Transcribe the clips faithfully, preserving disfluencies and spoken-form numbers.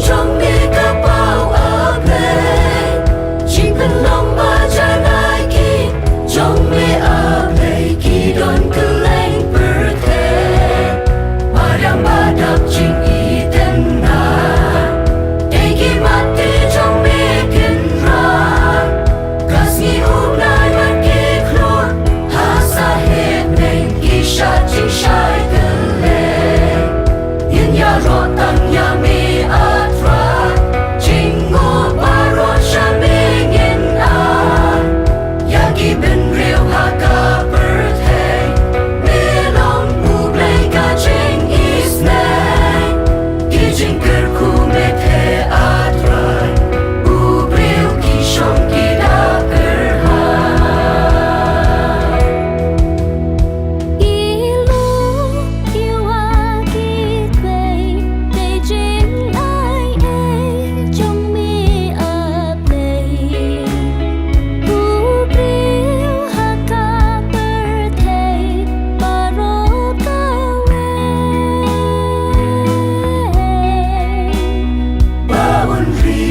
Jong me ka paw A Blei, jingpynlong ba janai ki. Jong me A Blei ki don kylleng pyrthei. Mariang ba dap jingïeit na, dei ki mat ki jong me Kynrad. Ka sngi u bnai bad ki khlur, ha sahit bneng ki shad jingshai kylleng. Ngin ïaroh tang ïa me A Trai, jingmut baroh sha me ngin ai. Ïa ki bynriew ha ka pyrthei, me long U Blei ka jingisynei. Ki jingkyrkhu me theh A Trai, u briew ki shong ki da kyrhai. I luk, i wah, ki kwei, te jingai ei jong me A Blei. U briew ha ka pyrthei baroh kawei. Ba un ri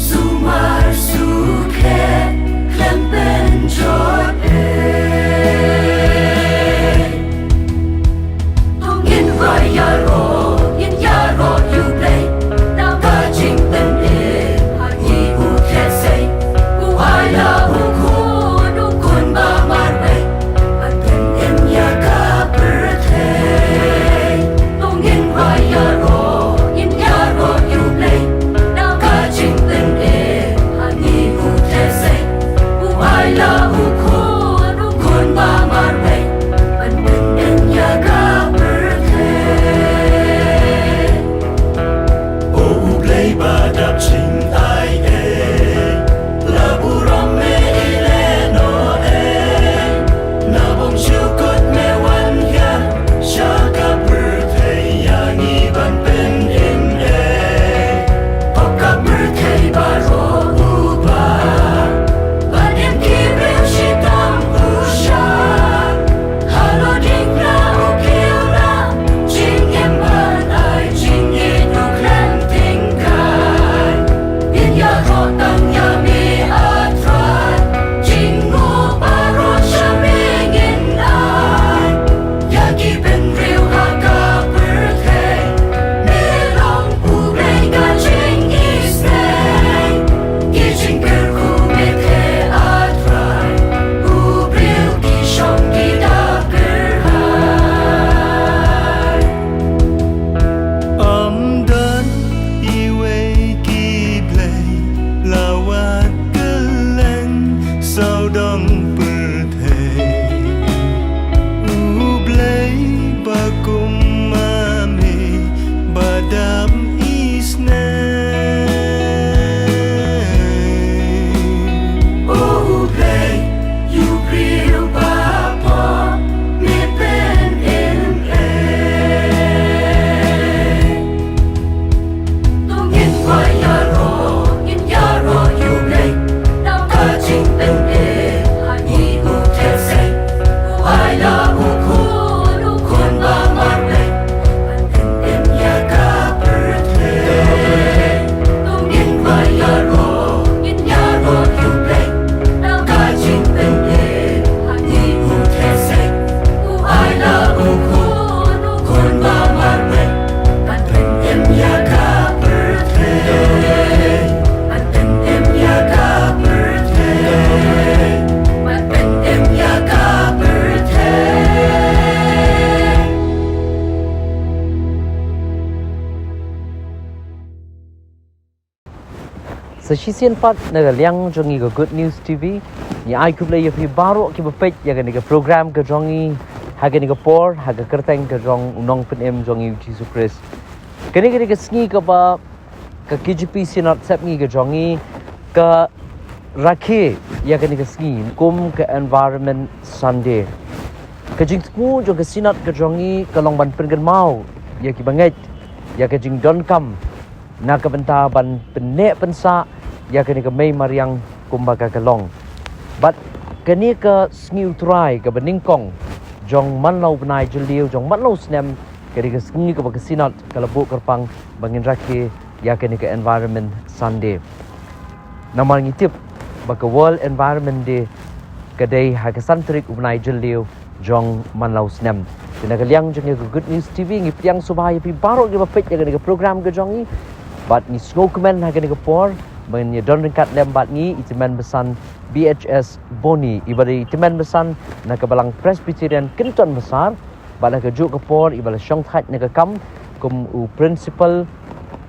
sumar sukhet khlem pynjot ei. Ngin rai ïaroh, ngin ïaroh ïa U Blei. Ka jingpynim ha ngi u theh sei. U ai la u khun, u khun ba marwei. Ban pynim ïa ka pyrthei. Ngin rai ïaroh, ngin ïaroh ïa U Blei. Ka jingpynim ha ngi u theh sei. U ai la u khun, u khun ba marwei. Ban pynim ïa ka pyrthei. O U Blei ba dap jingai ei, la burom me i leh noh ei. Na bynta jukut me wan hiar sha ka pyrthei ïa ngi ban pynim ei. Pop ka pyrthei baroh u ba, ban im ki briew shitom u shah. Halor diengphna u kiew la, jingim ban ai jingïeit u khlem tyngkai. Ngin ïaroh tang ïa me A Trai, jingmut baroh sha me ngin ai. Ïa ki bynriew ha ka pyrthei, me long U Blei ka jingisynei. Ki jingkyrkhu me theh A Trai, u briew ki shong ki da kyrhai. Ym don iwei ki blei la wat kylleng sawdong pyrthei. U Blei ba kum ma me ba dap isynei. O U Blei, ïa u briew baroh me pynim ei. Ngin rai ïaroh, ngin ïaroh ïa U Blei. Ka jingpynim ha ngi u theh sei. U ai la u khun, u khun ba marwei. Ban pynim ïa ka pyrthei. Ngin rai ïaroh, ngin ïaroh ïa U Blei. Ka jingpynim ha ngi u theh sei. U ai la u khun, u khun ba marwei. Ban pynim ïa ka pyrthei. Ban pynim ïa ka pyrthei. Ban pynim ïa ka pyrthei. Sa shisien pat na ka liang jong ngi ka Good News T V, ngi ai khublei ïa phi baroh kiba peit ïa kane ka program ka jong ngi ha kane ka por, ha ka kyrteng ka jong u Nongpynim jong ngi u Jisu Khrist. Kane ka dei ka sngi kaba ka K J P Synod Sepngi ka jong ngi ka rakhe ïa kane ka sngi kum ka Environment Sunday. Ka jingthmu jong ka Synod ka jong ngi ka long ban pynkynmaw ïa kiba ngeit ïa ka jingdonkam na ka bynta ban pynneh pynsah ïa kane ka mei mariang kumba ka ka long. Bad kane ka sngi U Trai kaba nyngkong jong man la u bnai jylliew jong man la u snem, ka dei ka sngi kaba ka Synod ka la buh kyrpang ba ngin rakhe ïa kane ka Environment Sunday. Namar ngi tip ba ka World Environment Day ka dei ha ka san tarik u bnai Jylliew jong man la u snem. Te na ka liang jong ngi ka Good News T V ngi pdiang sngewbha ïa phi baroh kiba peit ïa kane ka program ka jong ngi. Bad ngi sngewkmen ha kane ka por ban ïa don ryngkat lem bad ngi i tymmen basan B H S Boni iba dei i tymmen basan na ka Balang Presbyterian Kynton Massar. Bad ha kajuh ka por iba la shongthait na ka kam kum u Principal,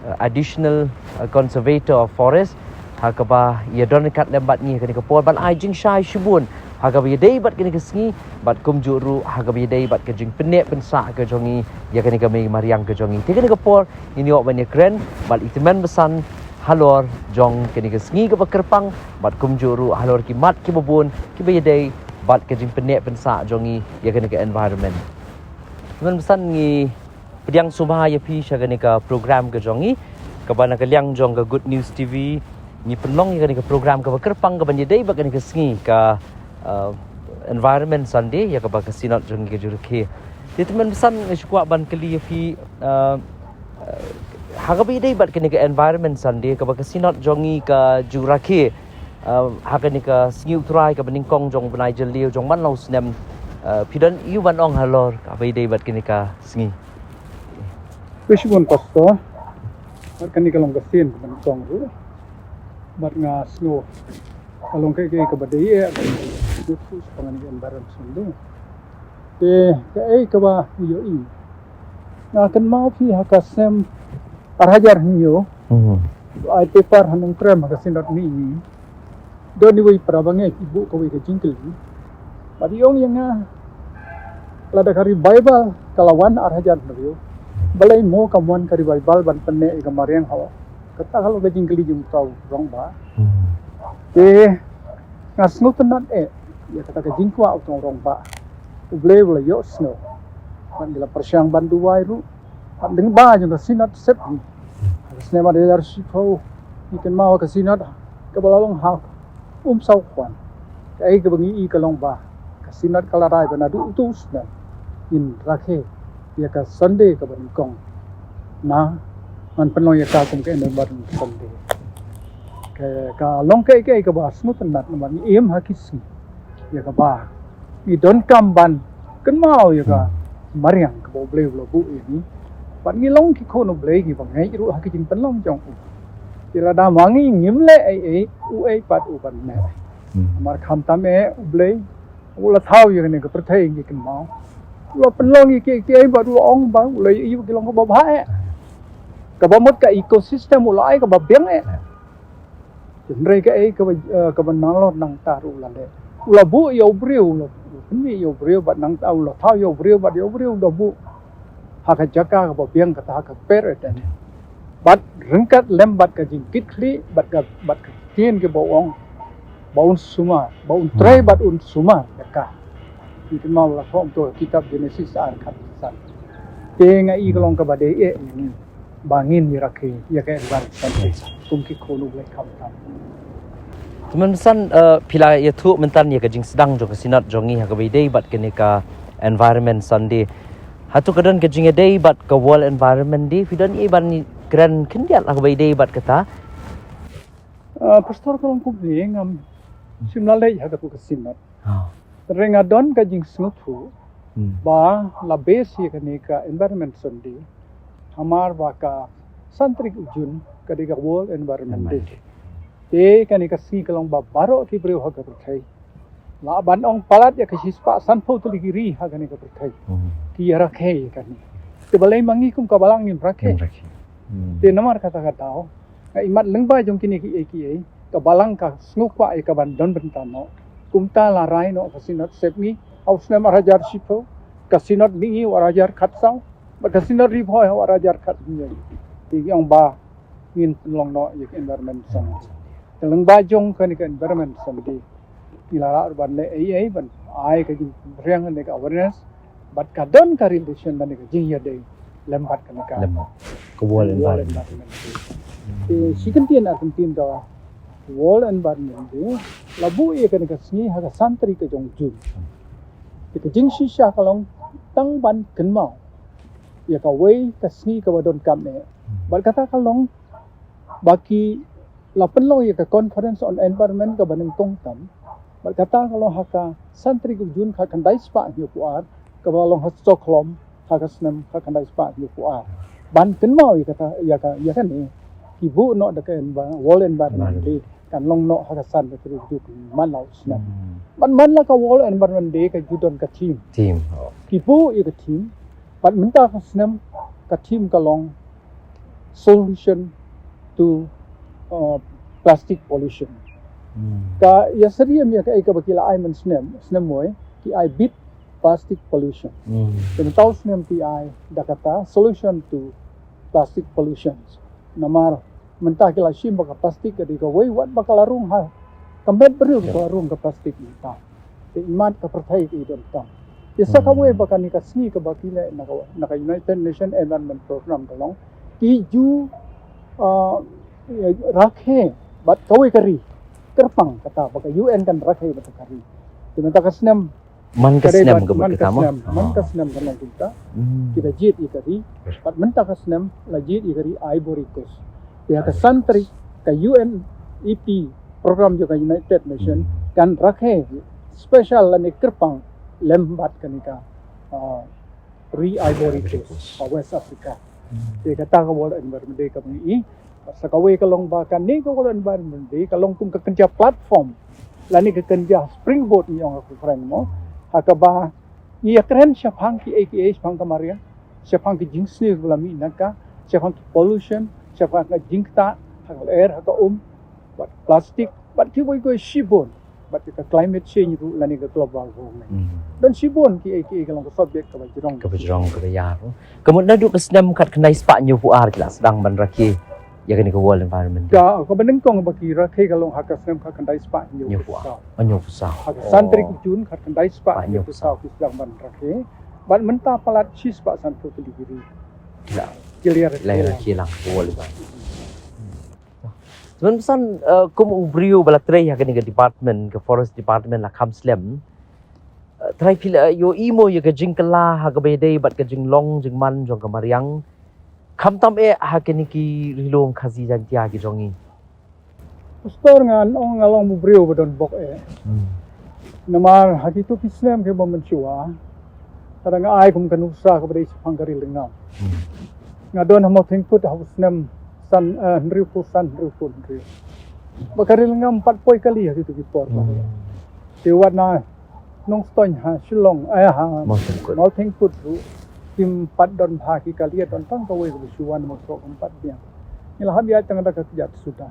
uh, Additional, uh, Conservator of Forest, ha kaba ïa don ryngkat lem bad ngi ha kane ka por ban ai jingshai shibun ha kaba ïadei bad kane ka sngi, bad kumjuh ruh ha kaba ïadei bad ka jingpynneh pynsah ka jong ngi ïa kane ka mei mariang ka jong ngi. Te kane ka por ngin ïoh ban ïakren bad i tymmen basan halor jong kane ka sngi kaba kyrpang bad kumjuh ruh halor ki mat kiba bun kiba ïadei bad ka jingpynneh pynsah jong ngi ïa kane ka environment. Tymmen basan ngi pdiang sngewbha ïa phi sha kane ka program ka jong ngi, kaba na ka liang jong ka Good News T V ngi pynlong ïa kane ka program kaba kyrpang kaban ïadei bad kane ka sngi ka, uh, Environment Sunday ïa kaba ka Synod jong ngi ka ju rakhe. Te tymmen basan nga shu kwah ban kylli ïa phi, uh, uh, ha kaba ïadei bad kane ka Environment Sunday kaba ka Synod jong ngi ka ju rakhe, uh, ha kane ka sngi U Trai kaba nyngkong jong u bnai Jylliew jong man la u snem, uh, phi don aïu ban ong halor kaba ïadei bad kane ka sngi? Khublei shibun Pastor. Bad kane ka long ka sien kaba nyngkong ruh. Bad nga sngew ka long kaei kaei kaba dei eh, kaba dei eh, kaba dei eh, kaba dei eh, kaba dei eh. Te kaei kaba ïohi, nga kynmaw phi ha ka snem ar hajar hynñiew, ai paper ha Nongkrem ha ka Synod Mihngi. Don iwei para bangeit i buh kawei ka jingkylli. Bad i ong ïa nga, lada ka revival ka la wan ar hajar hynriew, balei mo kam wan ka revival ban pynneh ïa ka mariang ho? Kata ka long ka jingkylli jong uta u rangbah. Te nga sngewtynnat eh ïa kata ka jingkwah uta u rangbah. U Blei u la ïohsngew. Bad ngi la pyrshang ban duwai ruh. Bad lyngba jong ka Synod Sepngi ha ka snem ar hajar shiphew, ngi kynmaw ka Synod kaba la long ha Umsaw Khwan. Kaei kaba ngi i ka long ba ka Synod ka la rai ba naduh utu u snem ngin rakhe ïa ka Sunday kaba nyngkong. Na ngan pynlong ïa ka kum ka Environment Sunday. Ka, ka long kaei kaei kaba sngewtynnat namar ngi im ha ki sngi ïa kaba ngi donkam ban kynmaw ïa ka mariang kaba U Blei u la buh ïa ngi. Bad ngi long ki khun U Blei kiba ngeit ruh ha ki jingpynlong jong u. Te lada ma ngi ngim leh ei ei, uei pat u ban leh? Namar khamtam eh U Blei u la thaw ïa kane ka pyrthei ngi kynmaw. U la pynlong ïa kiei kiei bad u la ong ba u la ïohi ba ki long kaba bha eh. Kaba mut ka ecosystem u la ai kaba biang eh. Hynrei kaei kaba, eh, kaba nalor nangta ruh u la leh. U la buh ïa u briew, u la pynmih ïa u briew bad nangta u la thaw ïa u briew bad ïa u briew u la buh ha ka jaka kaba biang kata ha ka per Eden. Bad ryngkat lem bad ka jingkitkhlieh bad ka, bad ka ktien kaba ong ba un sumar, ba un trei bad un sumar ïa ka. Ngi kynmaw la thoh to kitab Genesis ar khatsan. Te nga i ka long kaba dei eh ïa ngi ba ngin ïa rakhe ïa ka Environment Sunday kum ki khun U Blei khamtam. Tymmen basan, eh, phi la ïathuh mynta ïa ka jingsdang jong ka Synod jong ngi ha kaba ïadei bad kane ka Environment Sunday. Hato ka don ka jingïadei bad ka World Environment Day, phi don ei ban kren khyndiat ha kaba ïadei bad kata? Ah, Pastor, ka long kumne, ngam shym la leit ha katu ka Synod. Hynrei nga don ka jingsngewthuh ba la base ïa kane ka Environment Sunday hamar ba ka san tarik u Jun ka dei ka World Environment Day. Te kane ka sngi ka long ba baroh ki briew ha ka pyrthei, lah ban ong palat ïa ka shispah sanphew tylli ki ri ha kane ka pyrthei, ki ïa rakhe ïa kane. Te balei ma ngi kum ka Balang ngim rakhe? Te namar kata ka daw nga imat lyngba jong kine kiei kiei ka Balang ka sngewkwah ïa ka ban don bynta noh. Kumta la rai noh ka Synod Sepngi ha u snem ar hajar shiphew, ka Synod Mihngi ha u ar hajar khatsaw, bad ka Synod Ri Bhoi ha u ar hajar khathynñiew. Te ngi ong ba ngin pynlong noh ïa ka Environment Sunday. Te lyngba jong kane ka Environment Sunday ngi la lah ban leh ei ei ban ai ka jingpyrshang ne ka awareness bad ka don ka relation ne ka jingïadei lem bad kane ka World Environment Day. Te shi kyntien ar kyntien ka World Environment Day la buh ïa kane ka sngi ha ka san tarik ka jong Jun. Te ka jingshisha ka long tang ban kynmaw ïa kawei ka sngi kaba donkam eh. Bad kata ka long ba ki la pynlong ïa ka Conference on Environment kaba nyngkong tam. Bad kata ka long ha ka san tarik u Jun khatkhyndai spah hynñiewphew ar, kaba la long ha Stockholm ha ka snem khatkhyndai spah hynñiewphew ar. Ban kynmaw ïa kata, ïa ka, ïa kane, ki buh noh da ka envi-, World Environment Day, kan long noh ha ka san tarik u Jun man la u snem. Hmm. Bad man la ka World Environment Day ka ju don ka theme. Theme. Oh. Ki buh ïa ka theme. Bad mynta ka snem ka theme ka long Solution to, uh, Plastic Pollution. Hmm. Ka ïa syriem ïa kaei kaba ki la ai mynsnem, snem wei, ki ai Beat Plastic Pollution. Hmm. Te mynta u snem ki ai da kata Solution to Plastic Pollution. Namar mynta ki la shim ba ka plastik ka dei kawei wat ba ka la rung ha ka met briew, ka la rung ka plastik mynta. Te imat ka pyrthei ka i donkam. Te sa kawei ba kane ka sngi kaba ki leh na ka, na ka United Nations Environment Program ka long, ki ju, ah, rakhe bad kawei ka ri, kyrpang kata ba ka U N kan rakhe bad ka ri. Te mynta ka snem, man ka snem ka bad man ka snem, man ka snem ka long kumta. Hmm. Ki da jied ïa ka ri, bad mynta ka snem la jied ïa ka ri Ivory Coast. Te ha ka san tarik ka U N E P program jong ka United Nation kan rakhe special lane kyrpang lem bad kane ka, ah, ri Ivory Coast, ka West Africa. Hmm. Te kata ka World Environment Day kaba ngi i. Sa kawei ka long ba kane ka World Environment Day ka long kum ka kynja platform lane ka kynja springboard ngi ong ha ka Kren mo. Ha kaba ngi ïa kren shaphang kiei kiei, shaphang ka mariang, shaphang ki jingsniew ba la mih na ka, shaphang ki pollution, shaphang ka jingktah ha ka lyer, ha ka um, bad plastik, bad kiwei kiwei shibun, bad ka climate change ruh lane ka global warming. Hmm. Don shibun kiei kiei ka long ka subject kaba jrong, kaba jrong, kaba ïar. Ka mut naduh ka snem khatkhyndai spah hynñiewphew ar ki la sdang ban rakhe ïa kane ka World Environment Day. Ka, kaba nyngkong ba ki rakhe ka long ha ka snem khatkhyndai spah hynñiewphew saw. Hynñiewphew saw. Ha ka san tarik Jun khatkhyndai spah hynñiewphew saw ki sdang ban rakhe. Bad mynta palat shispah sanphew tylli ki ri ki la, ki la rakhe lang ka World Environment. Tymmen pesan, eh, kum u briew ba la trei ha kane ka department, ka forest department la kham slem. Eh, trai phi la ïohi mo ïa ka jingkylla ha kaba ïadei bad ka jinglong jingman jong ka mariang, khamtam eh ha kine ki ri lum Khasi Jaiñtia ki jong ngi? Pastor, ngan ong nga long u briew ba don bok eh. Hmm. Namar ha kito ki snem kiba mynshuwa, ka dang ai kum ka nuksa kaba dei shaphang ka Ri Lyngngam. Hmm. Nga don ha Mawthengkut ha u snem san, eh, hynriewphew san, hynriewphew hynriew. Ba ka Ri Lyngngam pat poi kali ha kito ki por. Hmm. Te wat na Nongstoiñ ha Shillong, eh, ha Mawthengkut. Mawthengkut ruh kim pat don bha ki kali, don tang kawei kaba shu wan, Mawsoh kam pat biang. Ngi la hap ïaid tang da ka kjat suda.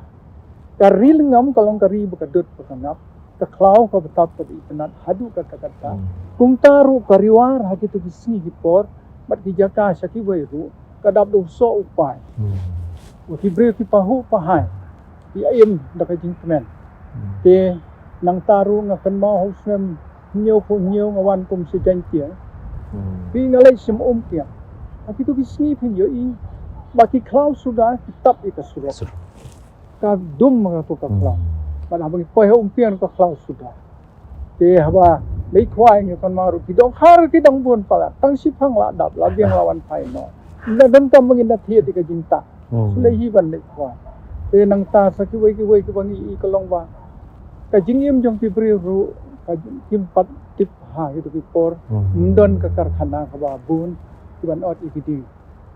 Ka Ri Lyngngam ka long ka ri ba ka dud ba ka ngap, ka khlaw kaba tap kaba itynnad haduh katta katta. Hmm. Kumta ruh ka Ri War ha kito ki sngi ki por bad ki jaka sha kiwei ruh ka dap da u soh u pai. Hmm. Ba ki briew ki pahuh pahai, ki ïa im da ka jingkmen. Hmm. Te nangta ruh nga kynmaw ha u snem hynñiewphew hynñiew nga wan kum shi Jaiñtia. Hmm. Phi, nga leit shim um kiang. Ha kito ki sngi phin ïohi ba ki khlaw suda ki tap ïa ka surok. Surok. Ka dum ka tu ka khlaw. Hmm. Bad haba ngi poi ha Umpiang ka khlaw suda. Te haba leit khwai ngi kynmaw ruh ki dong khar ki dong bun palat. Tang shiphang la dap, la biang la wan phai noh. Nda donkam ba ngin da thied ïa ka jingtah. Hmm. Shu leit hi ban leit khwai. Te nangta sa kiwei kiwei kiba ngi i ka long ba ka jingim jong ki briew ruh ka jing, kim pat tip ha kito ki por. Hmm. Ym don ka karkhana kaba bun kiban ot ïa ki dieng.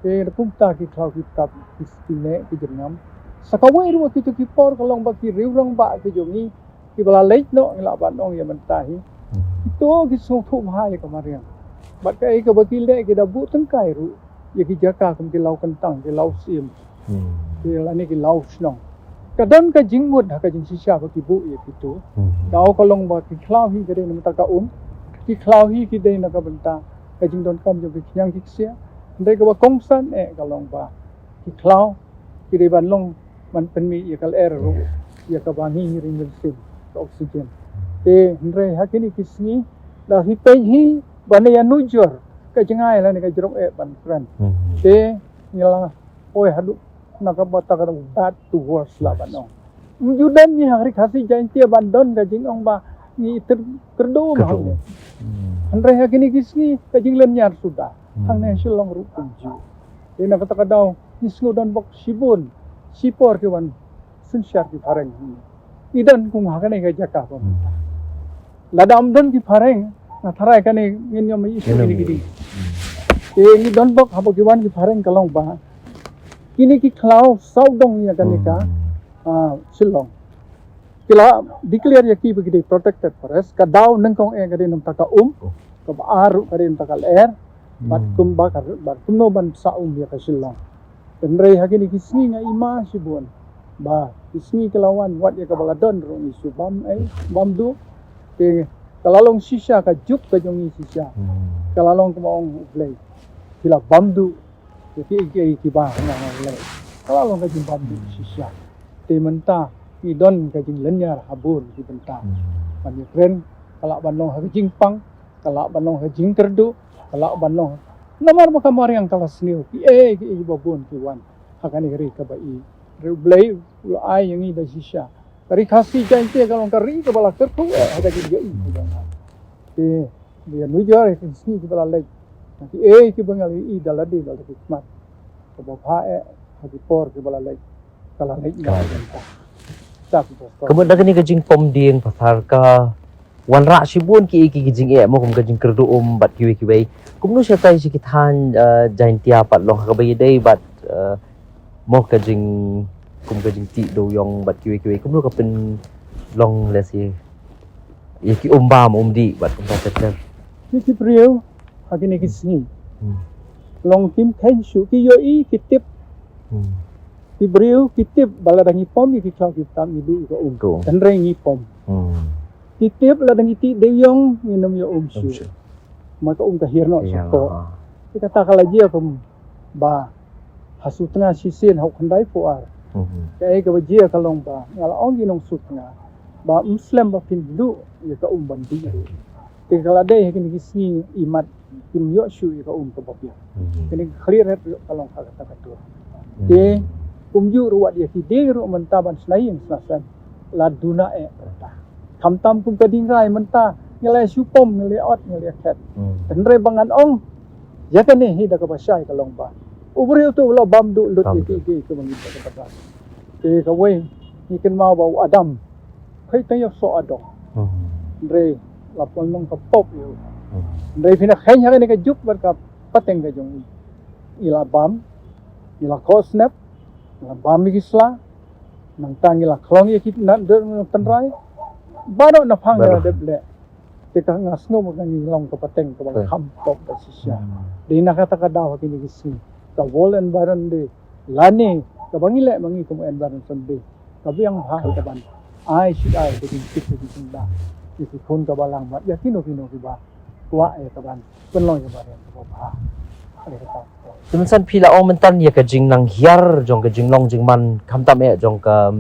Te da kumta ki khlaw ki tap, ki, ki neh ki jyrngam. Sa kawei ruh kito ki por ka long ba ki riew rangbah ki jong ngi kiba la leit noh, ngi lah ban ong ïa mynta hi, kito ki sngewthuh bha ïa ka mariang. Bad kaei kaba ki leh ki da buh tyngkai ruh ïa ki jaka kum ki law kyntang, ki law syiem. Hmm. Ki lane ki law shnong. Ka don ka jingmut ha ka jingshisha ba ki buh ïa kito. Hmm. Daw ka long ba ki khlaw hi ki dei na bynta ka um, ki khlaw hi ki dei na ka bynta ka jingdonkam jong ki khñiang ki ksiar. Hynrei kaba kongsan eh ka long ba ki khlaw ki dei ban long, ban pynmih ïa ka lyer ruh, ïa kaba ngi ring mynsiem, ka oxygen. Te hynrei ha kine ki sngi la hi peit hi ban ïa nujor ka jngai lane ka jrong eh ban kren. Hmm. Te ngi la poi haduh na kaba ta ka bad to worse lah ban ong. Ym ju don ngi ha ri Khasi Jaiñtia ban don ka jingong ba ngi ter-, kyrduh ma hangne. Hmm. Hynrei ha kine ki sngi ka jinglynñiar suda. Hmm. Hangne Shillong ruh kumjuh. Te na kata ka daw ngi sngew don bok shibun. Shipor ki wan synshar ki phareng. I don kum ha kane ka jaka ba mynta. Lada ym don ki phareng, nga tharai kane ngin ym ïohi shuh kine ki ding. Te ngi don bok haba ki wan ki phareng ka long ba kine ki khlaw sawdong ïa kane ka, ah, Shillong. Ki la declare ïa ki ba ki dei protected forest, ka daw nyngkong eh ka dei namta ka um, kaba ar ruh ka dei namta ka lyer, bad kumba ka, bad kumno ban sa um ïa ka Shillong. Hynrei ha kine ki sngi nga ïma shibun ba ki sngi ki la wan, wat ïa kaba la don ruh ngi shu bam, eh, bam duh. Te ka la long shisha ka juk ka jong ngi shisha. Ka la long kumba ong U Blei, ki la bam duh. Te kiei kiei kiba nga nga leh, ka la long ka jingbam duh shisha. Te mynta ngi don ka jinglynñiar ha bun ki bynta. Ban ïakren, ka lah ban long ha ka jingpang, ka lah ban long ha ka jingkyrduh, ka lah ban long namar ba ka mariang ka la sniew. Kiei kiei kiba bun ki wan ha kane ka ri kaba i. Ri U Blei u la ai ïa ngi da shisha. Ka ri Khasi Jaiñtia ka long ka ri kaba la kyrkhu eh ha ka jingïohi. Te ïa nujor ïa ki sngi kiba la leit, kiei kiba nga la ïohi da lade da la ki khmat, kaba bha eh ha ki por kiba la leit, ka la leit. Ka la leit. Ka mut da kane ka jingpom dieng pathar ka wanrah shibun kiei kiei ki jingeh mo, kum ka jingkyrduh um bad kiwei kiwei. Kumno shatai sha ki thaiñ, eh, Jaiñtia pat long ha kaba ïadei bad, eh, mo ka jing, kum ka jingtih dewïong bad kiwei kiwei. Kumno ka pynlong lehse ïa ki um bam um dih bad kumta ter ter. Ki, ki briew ha kine ki sngi long kim kheiñ shuh, ki ïohi, ki tip. Ki briew ki tip ba lada ngi pom ïa ki khlaw ki btap ngi duh ïa ka um. Hynrei ngi pom. Ki tip lada ngi tih dewïong ngin ym ïa um shuh. Ma ka um ka hiar noh sha kpoh. Te kata ka la jia kumba ha Sutnga shisien ha u khyndai phew ar. Kaei kaba jia ka long ba nga la ong ïa ki nong Sutnga ba ym slem ba phin duh ïa ka um ban dih ruh. Te ka la dei ha kine ki sngi imat kim ïoh shuh ïa ka um kaba biang. Kane ka khlieh ret ruh ka long ha kata ka dur. Te kumjuh ruh wat ïa ki dieng ruh mynta ban shna ïing shna sem la duna eh mynta. Khamtam kum ka Dingrai mynta ngi la shu pom, ngi la ot, ngi la khet. Hynrei ba ngan ong ïa kane hi da kaba shai ka long ba u briew tu u la bam duh lut ïa ki, ki, ki ba ngi ba ka ba. Te kawei ngi kynmaw ba u Adam phi tang ïa soh adong. Hynrei la pynlong ka pop ïa u. Hynrei phi na kheiñ ha kane ka juk bad ka pateng ka jong i. I la bam, i la khoh snep, i la bam ïa ki sla, nangta ngi la khlong ïa ki na, de, tynrai. Baroh na phang ïa la dep leh. Te ka nga sngew ba ka ngi long ka pateng kaba la kham pop ba shisha. Dei na kata ka daw ha kine ki sngi ka World Environment Day lane kaba ngi leh ma ngi kum Environment Day ka biang bha ïa ka ban ai shi ai ka jingtip ka jingtip da ïa ki khun ka balang bad ïa kino kino kiba kwah ïa ka ban pynlong ïa ka ban ïa kaba bha. Te mynsan phi la ong mynta ïa ka jingnang hiar jong ka jinglong jingman khamtam eh jong ka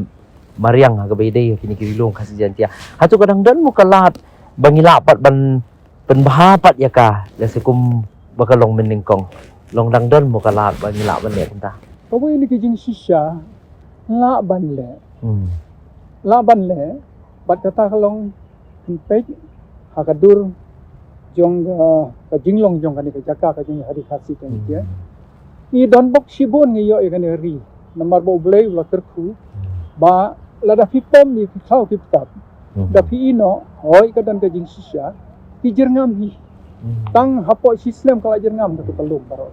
mariang ha kaba ïadei ïa kine ki ri lum Khasi Jaiñtia. Hato ka dang don mo ka lad ba ngi lah pat ban pynbha pat ïa ka, lehse kum ba ka long mynnyngkong. Long dang don mo ka lad ba ngi lah ban leh kumta? Kawei na ki jingshisha lah ban leh. Lah ban leh bad kata ka long peit ha ka dur jong ka, ka jinglong jong kane ka jaka ka jong ka ri Khasi Jaiñtia. Ngi don bok shibun ngi ïoh ïa kane ka ri. Namar ba U Blei u la kyrkhu ba lada phi pom ïa ki khlaw ki btap, da phi ïeh noh, hooid ka don ka jingshisha, ki jyrngam hi. Tang hapoh shi snem ka la jyrngam katu ka lum baroh.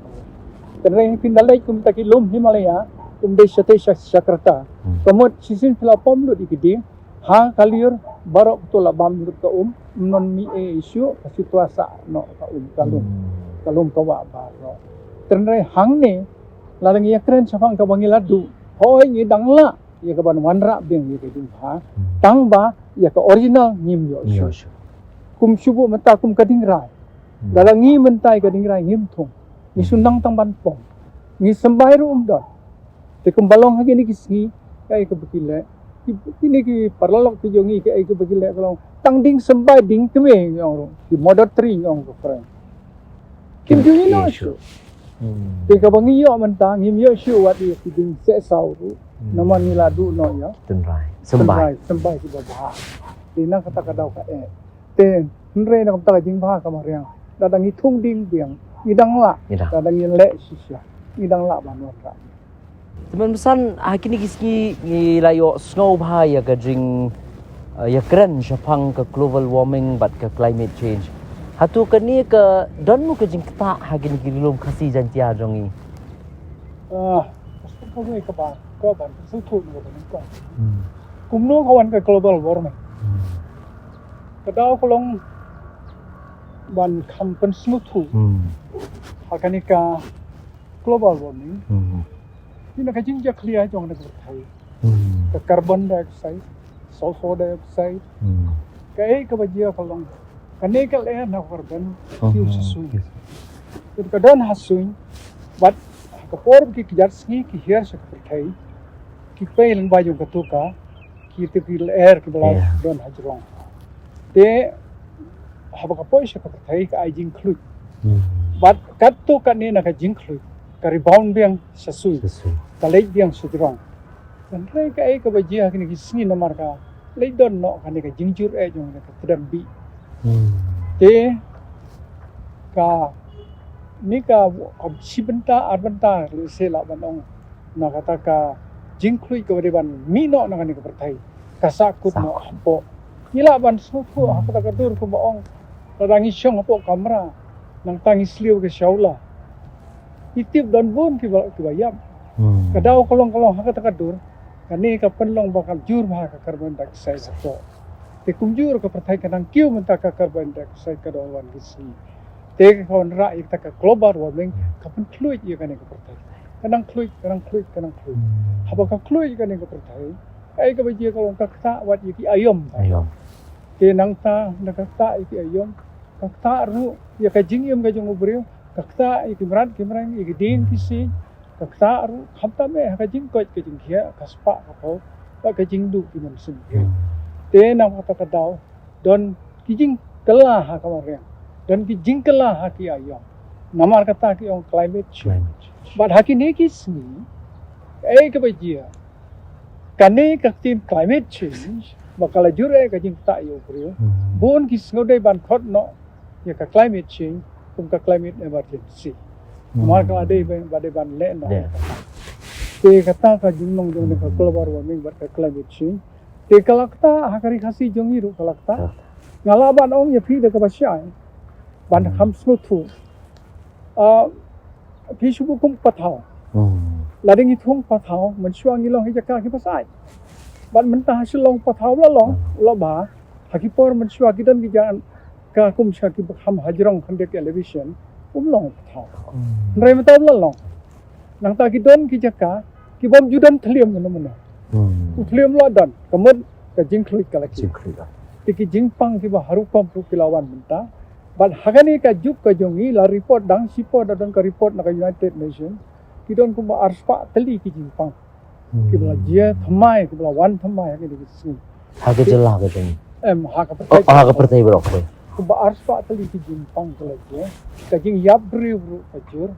Hynrei phin da leit kumta ki lum Himalaya, kum dei shatei sha, sha krata. Ka mut shisien phi la pom lut ïa ki dieng, ha ka lyiur baroh katu la bam lut ka um, ym don mih ei shuh, ka situasa noh ka um, ka lum. Ka lum ka wah baroh. Hynrei hangne lada ngi ïakren shaphang kaba ngi la duh, hooid ngi dang lah ïa ka ban wanrah biang ïa ka jingbha, tang ba ïa ka original ngim ïoh shuh. Kum shu buh mynta kum ka Dingrai. Lada ngi mynta ïa ka Dingrai ngim thung. Ngi shu nang tang ban pom. Ngi symbai ruh ym don. Te kumba long ha kine ki sngi, kaei kaba ki leh, ki, kine ki paralok ki jong ngi, kaei kaba ki leh ka long tang dieng symbai, dieng kmie ngi ong ruh, ki modo tri ngi ong ka phareng. Kim ju ïeh noh shuh. Te kaba ngi ïoh mynta ngim ïoh shuh wat ïa ki dieng seh saw ruh. Namar ngi la duh noh ïa tynrai symbai, symbai kiba bha. Te na kata ka daw ka eh. Te hynrei na kata ka jingbha ka mariang, lada ngi thung dieng biang ngi dang lah. Lada ngi leh shisha ngi dang lah ban wanrah. Te mynsan ha kine ki sngi ngi la ïoh sngew bha ïa ka jing, eh, ïa kren shaphang ka global warming bad ka climate change. Hato kane ka don mo ka jingktah ha kine ki ri lum Khasi Jaiñtia jong ngi? Ah, ka sngewthuh ka ba, ka ban sngewthuh ka ba. Hmm. Kumno ka wan ka global warming? Hmm. Ka daw ka long ban kham pynsngewthuh. Hmm. Ha kane ka global warming. Hmm. Ïa na ka jingjakhlia jong na ka pyrthei. Hmm. Ka carbon dioxide, sulfur dioxide. Hmm. Kaei kaba jia ka long. Kane ka lyer na carbon. Hmm. Kiew sha suiñ. Yes. Te ka don ha suiñ. Bad ka por ki kjat sngi ki hiar sha ka pyrthei. Ki pei lyngba jong katu ka. Ki te ki lyer ki ba la don ha jrong. Te haba ka poi sha ka pyrthei ka ai jingkhluit. Hmm. Bad katto katne na ka jingkhluit ka rebound biang sha suiñ. Sha suiñ. Ka leit biang sha jrong. Hynrei kaei kaba jia kine ki sngi namar ka leit don noh kane ka jingjur eh jong ka tdem bih. Hmm. Te kane ka, ka shi bynta ar bynta lehse lah ban ong na kata ka jingkhluit kaba dei ban mih noh na kane ka pyrthei. Ka sahkut noh hapoh. Ngi lah ban sngewthuh ha kata ka dur kumba ong. Lada ngi shong hapoh kamra nangta ngi sliew ka shawla. Ngi tip don bun kiba, kiba ïap. Hmm. Ka daw ka long, ka long ha kata ka dur. Kane ka pynlong ba ka jur bha ka carbon dioxide hapoh. Te kumjuh ka pyrthei ka nang kiew mynta ka carbon dioxide ka dang wan ki sngi. Te ka wanrah ïa kata ka global warming, ka pynkhluit ïa kane ka pyrthei. Ka nang khluit, ka nang khluit, ka nang khluit. Hmm. Haba ka khluit ïa kane ka pyrthei, kaei kaba jia ka long ka ktah wat ïa ki aïom. Aïom. Te nangta, na ka ktah ïa ki aïom, ka ktah ruh ïa ka jingim ka jong u briew, ka ktah ïa ki mrad ki mreng, ïa ki dieng ki siej, ka ktah ruh khamtam eh ha ka jingkoit ka jingkhiah, ka spah ka phew, bad ka jingduh ki mynsiem. Hmm. Te na kata ka daw don ki jingkylla ha ka mariang, don ki jingkylla ha ki aïom. Namar kata ki ong climate change. Climate change. Bad ha kine ki sngi, eh, kaba jia, kane ka ktien climate change ba ka la jur eh ka jingktah ïa u briew. Hmm. Bun ki sngewdei ban khot noh ïa ka climate change kum ka climate emergency. Hmm. Namar ka la dei ba, ba dei ban leh noh. Yeah. Te kata ka jinglong jong ka global warming bad ka climate change. Te ka la ktah ha ka ri Khasi jong ngi ruh ka la ktah. Ka la ktah. Nga lah ban ong ïa phi da kaba shai ban kham sngewthuh. Ah, phi shu buh kum pathaw. Hmm. Lada ngi thung pathaw, mynshuwa ngi long ha jaka kiba sait. Bad mynta ha Shillong pathaw la long, hmm, la bha. Ha ki por mynshuwa ki don ki jaka kum sha kiba kham hajrong khyndiat elevation, um long pathaw. Hmm. Hynrei mynta la long. Nangta ki don ki jaka, ki bym ju don thliem mynno mynno. Hmm. U thliem la don, ka mut ka jingkhluit ka la ki. Jingkhluit la. Te ki jingpang kiba harum pam ruh ki la wan mynta. Bad ha kane ka juk ka jong ngi la report dang shipor da don ka report na ka United Nations. Ki don kumba arspah tylli ki jingpang. Hmm. Kiba la jia thymmai, kiba la wan thymmai ha kane ka sngi. Ha ka jylla ka jong ngi. Em, ha ka pyrthei. Oh, ha ka pyrthei baroh. Kumba arspah tylli ki jingpang ka la jia. Ka jingïap briew ruh ka jur.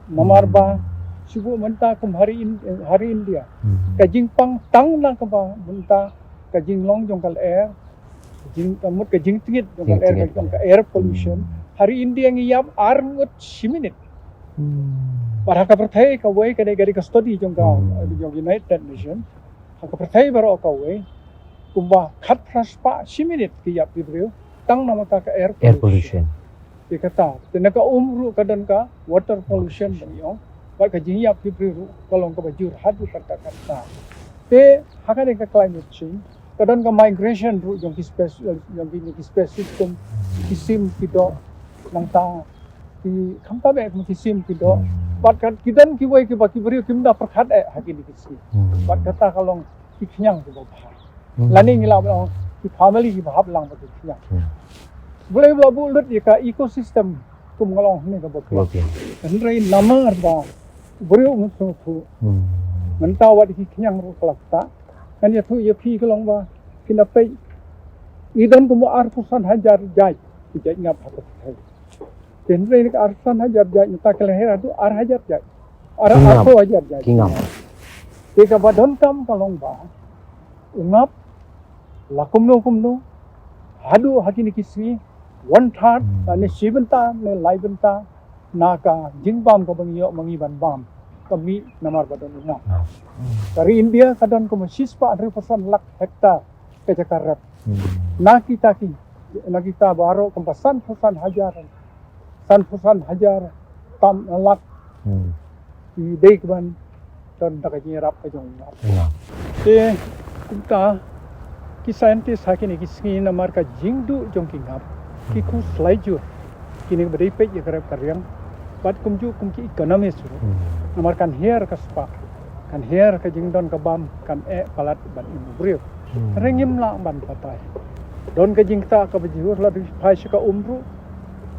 Namar ba, hmm, shu buh mynta kum ha ri In-, ha ri India. Hmm. Ka jingpang tang na kaba mynta ka jinglong jong ka lyer, jing, ka mut ka jingtngit jong ka lyer, jingtngit, jong ka air pollution. Hmm. Ha ri India ngi ïap ar ngut shi minit. Hmm. Bad ha ka pyrthei kawei, ka dei, ka dei ka study jong ka, hmm, jong United Nations. Ha ka pyrthei baroh kawei, kumba khatphra spah shi minit ki ïap ki briew tang namar ka air pollution. Air pollution. Te kata, te na ka um ruh ka don ka water pollution ba ngi ong. Bad ka jingïap ki briew ruh ka long kaba jur haduh katta katta. Te ha kane ka climate change ka don ka migration ruh jong ki species, jong ki, jong ki species kum ki sim ki doh, nangta ki khamtam eh kum ki sim ki doh. Hmm. Bad ka ki don kiwei kiba ki briew kim da pyrkhat eh ha kine ki sngi. Hmm. Bad kata ka long ki khñiang kiba bha. Hmm. Lane ngi lah ban ong ki family kiba hap lang bad ki khñiang. Hmm. Balei ba la buh lut ïa ka ecosystem kum nga la ong hangne kaba bha. Bha. Hynrei namar ba u briew um sngewthuh. Hmm. Mynta wat ki khñiang ruh ka la ktah. Ngan ïathuh ïa phi ka long ba ki na peit. Ngi don kumba arphew san hajar jait ki jait ngap ha ka pyrthei. Te hynrei na ka arphew san hajar jait, mynta ka la hiar haduh ar hajar jait. Ar, ki ngap. Arphew hajar jait. Ki ngap. Te kaba donkam ka long ba u ngap la kumno kumno haduh ha kine ki sngi one third, hmm, lane shi bynta ne lai bynta na ka jingbam kaba ngi ïoh ma ngi ban bam. ka mih namar ba don u ngap. Ka ri India ka don kumba shispah hynriewphew san lak hektar ka jaka rep. Na kita ki, na kita baroh kumba sanphew san hajar, sanphew san hajar tam lak ki dei ki ban don da ka jingïarap ka jong u ngap. Te kumta ki scientist ha kine ki sngi namar ka jingduh jong ki ngap ki khuslai jur. Kine ba dei peit ïa ka rep ka riang bad kumjuh kum ki economist ruh. Namar kan hiar ka spah, kan hiar ka jingdon ka bam, kan eh palat ban im u briew. Hynrei ngim lah ban batai. Don ka jingktah kaba jur lada phai sha ka um ruh,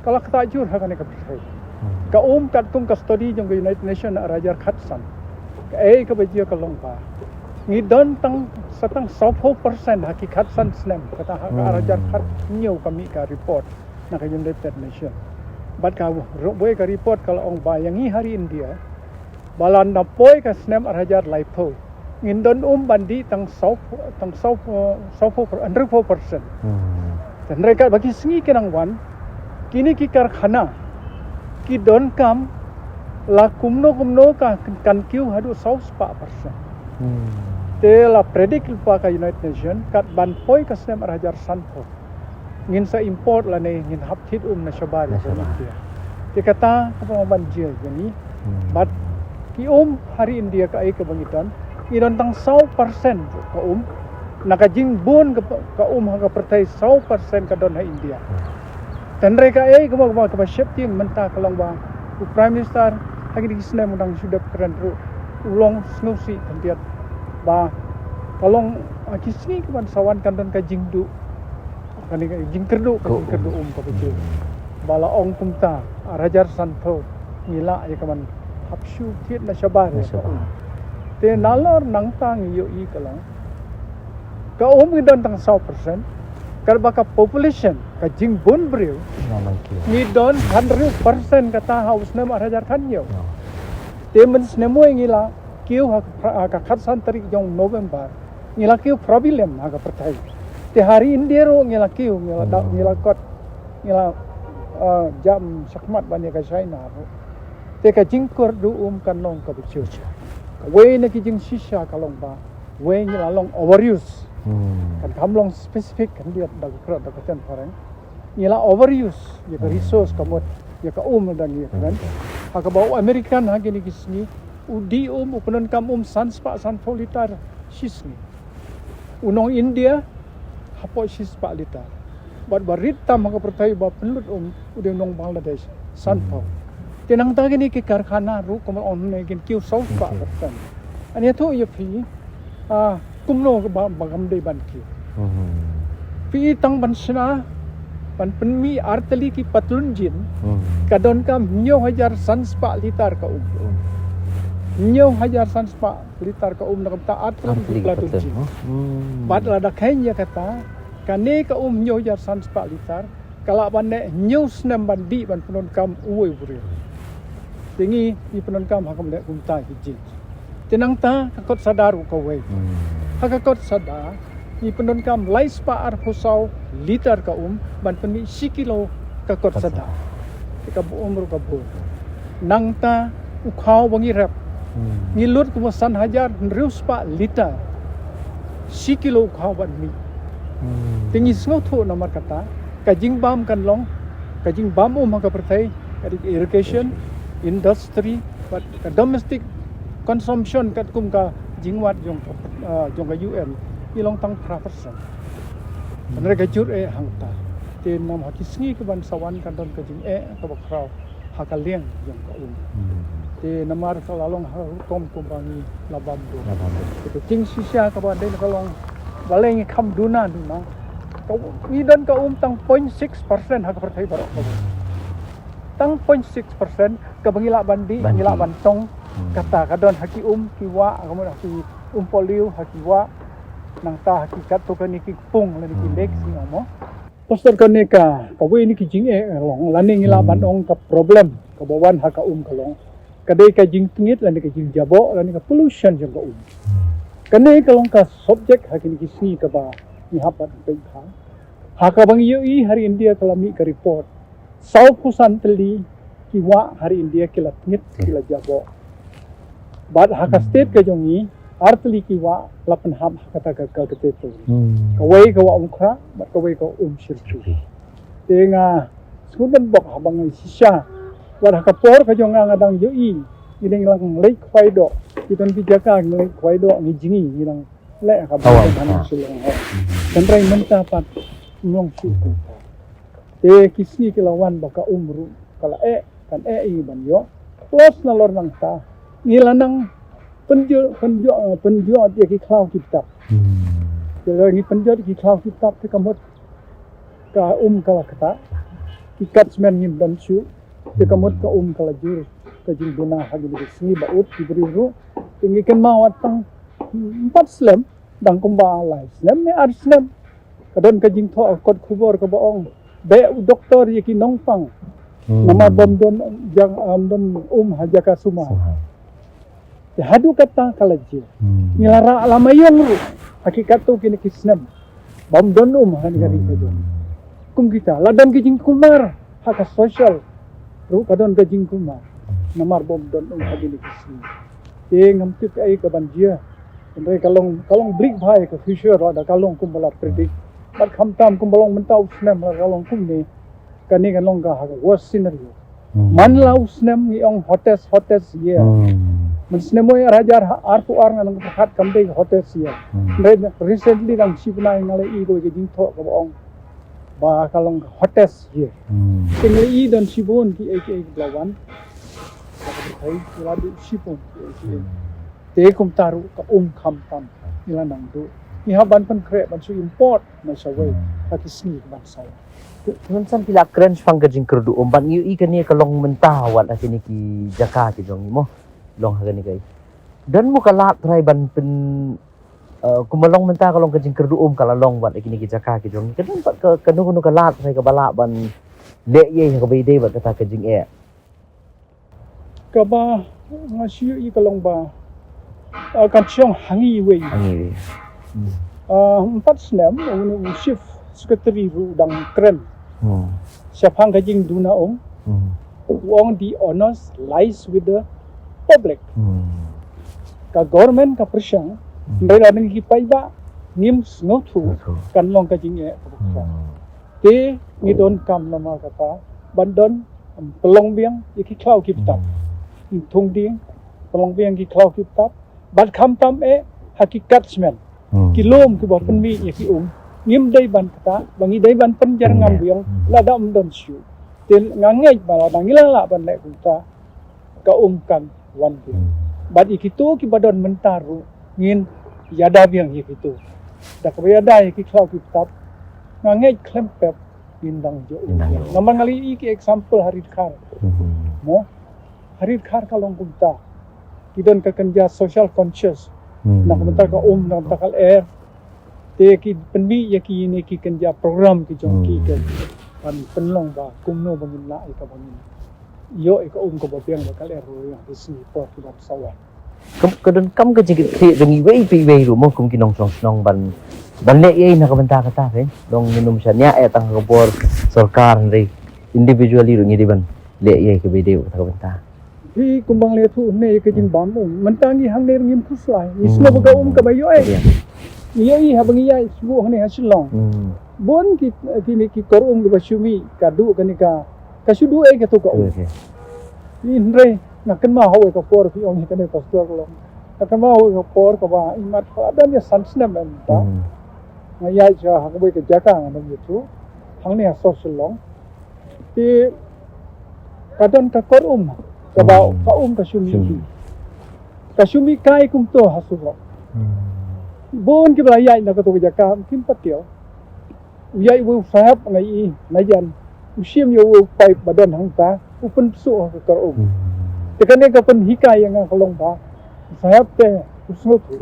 ka la ktah jur ha kane ka pyrthei. Ka um katkum ka study jong ka United Nations ar hajar khatsan, kaei kaba jia ka long ba ngi don tang sa tang sawphew percent ha ki khatsan snem, kata ha ka ar hajar khathynñiew ka mih ka report na ka United Nations. Bad ka ruh buh ka report ka la ong ba ïa ngi ha ri India ba lada poi ka snem ar hajar laiphew ngin don um ban dih tang saw, tang saw, sawphew, hynriewphew percent. Te hynrei katba ki sngi ki nang wan, kine ki karkhana ki donkam la kumno kumno ka kan kiew haduh sawspah percent. Te la predict lypa ka United Nations kat ban poi ka snem ar hajar sanphew ngin sa import lane ngin hap thied um na shabar ïa ka India. Te kata kaba ong ban jia ïa ngi. Bad ki um ha ri India kaei kaba ngi don, ngi don tang saw percent ka um. Na ka jingbun ka, ka um ha ka pyrthei, saw percent ka don ha India. Te hynrei kaei kaba, kaba, kaba sheptieng mynta ka long ba u Prime Minister ha kine ki snem u dang shu dep kren ruh u long sngewsih khyndiat ba ka long ha ki sngi ki ban sa wan kan don ka jingduh, kane ka jingkyrduh, ka jingkyrduh um kaba jur. Ba la ong kumta ar hajar sanphew ngi lah ïa ka ban hap shu thied na shabar ïa ka um. Te nalor nangta ngi ïohi ka long ka um ngi don tang saw percent, katba ka population, ka jingbun briew, ngi don hynriew percent kata ha u snem ar hajar khathynñiew. Te mynsngi ngi la kiew ha ka, ha ka khatsan tarik jong November ngi la kiew problem ha ka pyrthei. Te ha ri India ruh ngi la kiew, ngi la da, ngi la kot, ngi la, ah, jam shakhmat ban ïa ka China ruh. Te ka jingkyrduh um kan long kaba jur. Kawei na ki jingshisha ka long ba wei ngi la long overuse. Kan kham long specific khyndiat da ka kyrteng, da ka ktien phareng. Ngi la overuse ïa ka resource, ka mut ïa ka um da ngi ïa ka kren. Ha kaba u American ha kine ki sngi u dih um, u pyndonkam um sanspah sanphew litar shi sngi. U nong India hapoh shispah litar. Bad ba rit tam ha ka pyrthei ba pynlut um u dei u nong Bangladesh sanphew. Te nangta kine ki karkhana ruh kumba ong ne kin kiew sawspah percent. Ani ïathuh ïa phi, ah, kumno ba, ba kam dei ban kiew. Phi i tang ban shna ban pynmih ar tylli ki patlun jean ka donkam hynñiew hajar sanspah litar ka um. Hynñiew hajar sanspah litar ka um na ka bynta ar tylli ki patlun jean. Bad lada kheiñ ïa kata, kane ka um hynñiew hajar sanspah litar ka lah ban neh hynñiew snem ban dih ban pyndonkam uwei u briew. Te ngi, ngi pyndonkam ha ka mleh kumta ki jean. Te nangta ka kot sada ruh kawei. Ha ka kot sada ngi pyndonkam lai spah arphew saw litar ka um ban pynmih shi kilo ka kot sada. Te ka um ruh ka bun. Nangta u khaw ba ngi rep ngi lut kumba san hajar hynriew spah litar. Shi kilo u khaw ban mih. Te ngi sngewthuh namar kata ka jingbam kan long, ka jingbam um ha ka pyrthei, ka dei irrigation, industry, bad ka domestic consumption katkum ka jingwad jong ka, ah, jong ka U N i long tang phra percent. Hynrei ka jur eh hangta. Te namar ha ki sngi ki ban sa wan kan don ka jingeh kaba khraw ha ka liang jong ka um. Te namar ka la long ha rukom kumba ngi la bam dum. Te ka jingshisha kaba dei ka long balei ngi kham duna duna. Ka, ngi don ka um tang point six percent ha ka pyrthei baroh kawei. Tang point six percent kaba ngi lah ban dih, ngi lah ban tong. Kata ka don ha ki um ki wah, ka mut ha ki um polio, ha ki wah. Nangta ha ki katto katne ki kpung lane ki lake sngi mo. Pastor, kane ka, kawei na ki jingeh ka long lane ngi lah ban ong ka problem kaba wan ha ka um ka long ka dei ka jingtngit lane ka jingjaboh lane ka pollution jong ka um. Kane ka long ka subject ha kine ki sngi kaba ngi hap ban peit bha. Ha kaba ngi ïohi ha ri India ka la mih ka report sawphew san tylli ki wah ha ri India ki la tngit, ki la jaboh. Bad ha ka state ka jong ngi, artylli ki wah la pynhap ha kata ka, ka, ka category. Kawei ka Wah Umkhrah bad kawei ka Umshyrkhei. Te nga sngewdon bok haba nga shisha. Wat ha ka por ka jong nga nga dang ïohi. Ngi dang lang leit khwai doh. Ki don ki jaka ngi leit khwai doh ngi jngi ngi dang leh ha ka bynta ha Shillong ho. Hynrei mynta pat ym long shuh. Te ki sngi ki la wan ba ka um ruh ka la eh, kan eh ïa ngi ban ïoh. Plus nalor nangta ngi la nang pynjot, pynjot, pynjot ïa ki khlaw ki btap. Te la ngi pynjot ïa ki khlaw ki btap te ka mut ka um ka la ktah. Ki kat smen ngim don shuh. Te ka mut ka um ka la jur ka jingduna ha kine ki sngi ba ut ki briew ruh. Te ngi kynmaw wat tang, hmm, empat snem, dang kumba lai snem ne ar snem. Ka don ka jingthoh kot khubor kaba ong, beh u doktor ïa ki nongpang. Namar bym don jaka, ym don um ha jaka sumar. Te haduh katta ka la jia. Ngi la rah la maiong ruh. Ha ki katto kine ki snem bym don um ha kane ka ri ka jong. Kum kita la don ki jingkulmar ha ka social ruh ka don ka jingkulmar. Namar bym don um ha kine ki sngi. Te ngam tip kaei ka ban jia. Hynrei ka long, ka long bleak bha ïa ka future lada ka long kumba la predict. Bad khamtam kumba long mynta u snem lada ka long kumne. Kane kan long ka ha ka worst scenario. Man la u snem ngi ong hottest, hottest year. Man snem wei ar hajar arphew ar nga nang pyrkhat kam dei hottest year. Hynrei recently dang shi bnai nga la ïohi kawei ka jingthoh kaba ong ba ka long hottest year. Te nga la ïohi don shibun kiei kiei kiba la wan. Ka pyrthei ki la duh shibun kiei kiei. Te kumta ruh ka um khamtam ngi la nang duh. Ngi hap ban pynkhreh ban shu import na shawei ha ki sngi ban saw. Te mynsan ki la kren shaphang ka jingkyrduh um bad ngi ïohi kane ka long mynta wat ha kine ki jaka ki jong ngi mo. Long ha kane ka i. Don mo ka lad trai ban pyn, eh, kumba long mynta ka long ka jingkyrduh um ka la long wat ha kine ki jaka ki jong ngi. Ka don pat ka, kano kano ka lad trai kaba lah ban leh ïa ha kaba ïadei bad kata ka jingeh. Kaba nga shu ïohi ka long ba, ah, kan shong ha ngi iwei. Ha ngi iwei. Ah, empat snem u, u chief secretary ruh u dang kren shaphang ka jingduna um. U ong the onus lies with the public. Ka government ka pyrshang, hynrei lada ngi ki paidbah ngim sngewthuh, kan long ka jingeh kaba khraw. Te ngi donkam namar kata ban don, em, pynlong biang ïa ki khlaw ki btap. Em, thung dieng pynlong biang ki khlaw ki btap. Bad khamtam eh ha ki catchment, ki lum kiba pynmih ïa ki um. Ngim dei ban kata ba ngi dei ban pynjyrngam biang lada ym don shuh. Te nga ngeit ba lada ngi la lah ban leh kumta ka um kan wan biang. Bad ïa kito kiba don mynta ruh ngin ïada biang ïa kito. Da kaba ïada ïa ki khlaw ki btap nga ngeit khlem pep ngin dang ïoh. Ngin dang ïoh. Namar nga la ïohi ki example ha Ri Dkhar. Mo? Ha Ri Dkhar ka long kumta. Ki don ka kynja social conscious. Na ka bynta ka um, na ka bynta ka lyer. Te ki pynmih ïa kine ki kynja program ki jong ki, ki ban pynlong ba kumno ba ngin lah ïa kaba ngin ïoh ïa ka um kaba biang ba ka lyer ruh ïa ki sngi por kiban sa wan. Ka, ka donkam ka jingkitkhlieh jong iwei pa iwei ruh mo kum ki nongshong shnong ban, ban leh ei na ka bynta kata, eh. Long ngin ym shaniah eh tang ha ka bor sorkar hynrei individually ruh ngi dei ban leh ei kaba ïadei bad kata ka bynta. Phi kumba nga la ïathuh hangne ïa ka jingbam um. Mynta ngi hangne ngim khuslai. Ngi sngewbha ka um kaba ïoh ei. Ngi ïohi haba ngi ïaid shuh hangne ha Shillong. Bun ki, kine ki kor um kiba shu mih ka duh kane ka, ka shu duh ei kato ka um. Hynrei nga kynmaw ha kawei ka por phi ong ïa kane pastor ka long. Nga kynmaw ha kawei ka por kaba imat ka la dang ïa san snem mynta. Nga ïaid sha ha kawei ka jaka nga dang ïathuh hangne ha sor Shillong. Te ka don ka kor um kaba ka um ka shu mih. Ka shu mih kai kumto ha surok. Bun kiba la ïaid na kato ka jaka kim pat ïoh. U ïaid uwei u sahep nga ïohi na jan u shim ïa uwei u paip ba don hangta u pynpsuh ha ka kor um. Te kane ka pynhikai ïa nga ka long ba u sahep te u sngewthuh.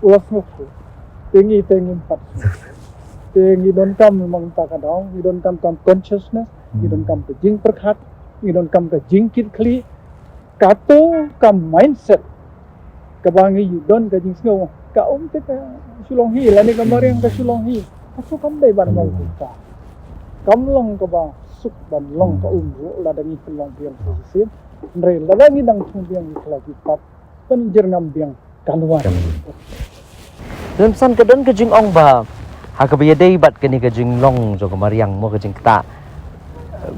U la sngewthuh. Te ngi te ngim pat sngewthuh. Te ngi donkam mynta ka daw ngi donkam ka consciousness. Ngi donkam ka jingpyrkhat, ngi donkam ka jingkitkhlieh, kato ka mindset kaba ngi don ka jingsngew ka um te ka shu long hi lane ka mariang ka shu long hi. Kato kam dei ban long kumta. Kam long kaba suk ban long ka um ruh lada ngi pynlong biang shisien. Hynrei lada ngi dang thung biang ngi khlad ki pat. Kan jyrngam biang kan wan. Lem san ka don ka jingong ba ha kaba ïadei bad kane ka jinglong jong ka mariang mo ka jingktah.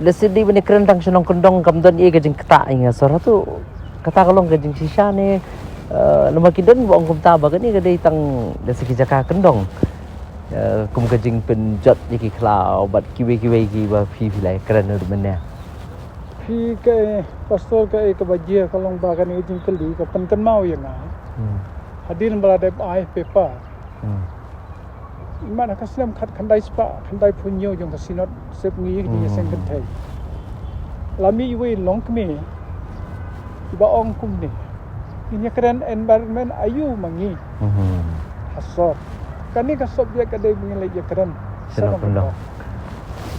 Lehse dei ban ïakren tang shnong kyndong kam don ei ka jingktah ïa nga sor tu. Kata ka long ka jingshisha ne, eh, namar ki don ba ong kumta ba kane ka dei tang lehse ki jaka kyndong. Eh, kum ka jingpynjot ïa ki khlaw bad kiwei kiwei kiba phi phi la ïakren ruh mynne. Phi kaei pastor kaei kaba jia ka long ba kane ka jingkylli ka pynkynmaw ïa nga. Hmm. Hadien ba la dep ai paper. Hmm. Imat ha ka snem khat khyndai spah khyndai phew hynñiew jong ka Synod Sepngi ka jingïaseng kynthei. La mih iwei i longkmie iba ong kumne. Ngin ïakren environment aïu ma ngi. Hmm. Ha sor. Kane ka subject ka dei ba ngin leit ïakren. Shnong kyndong.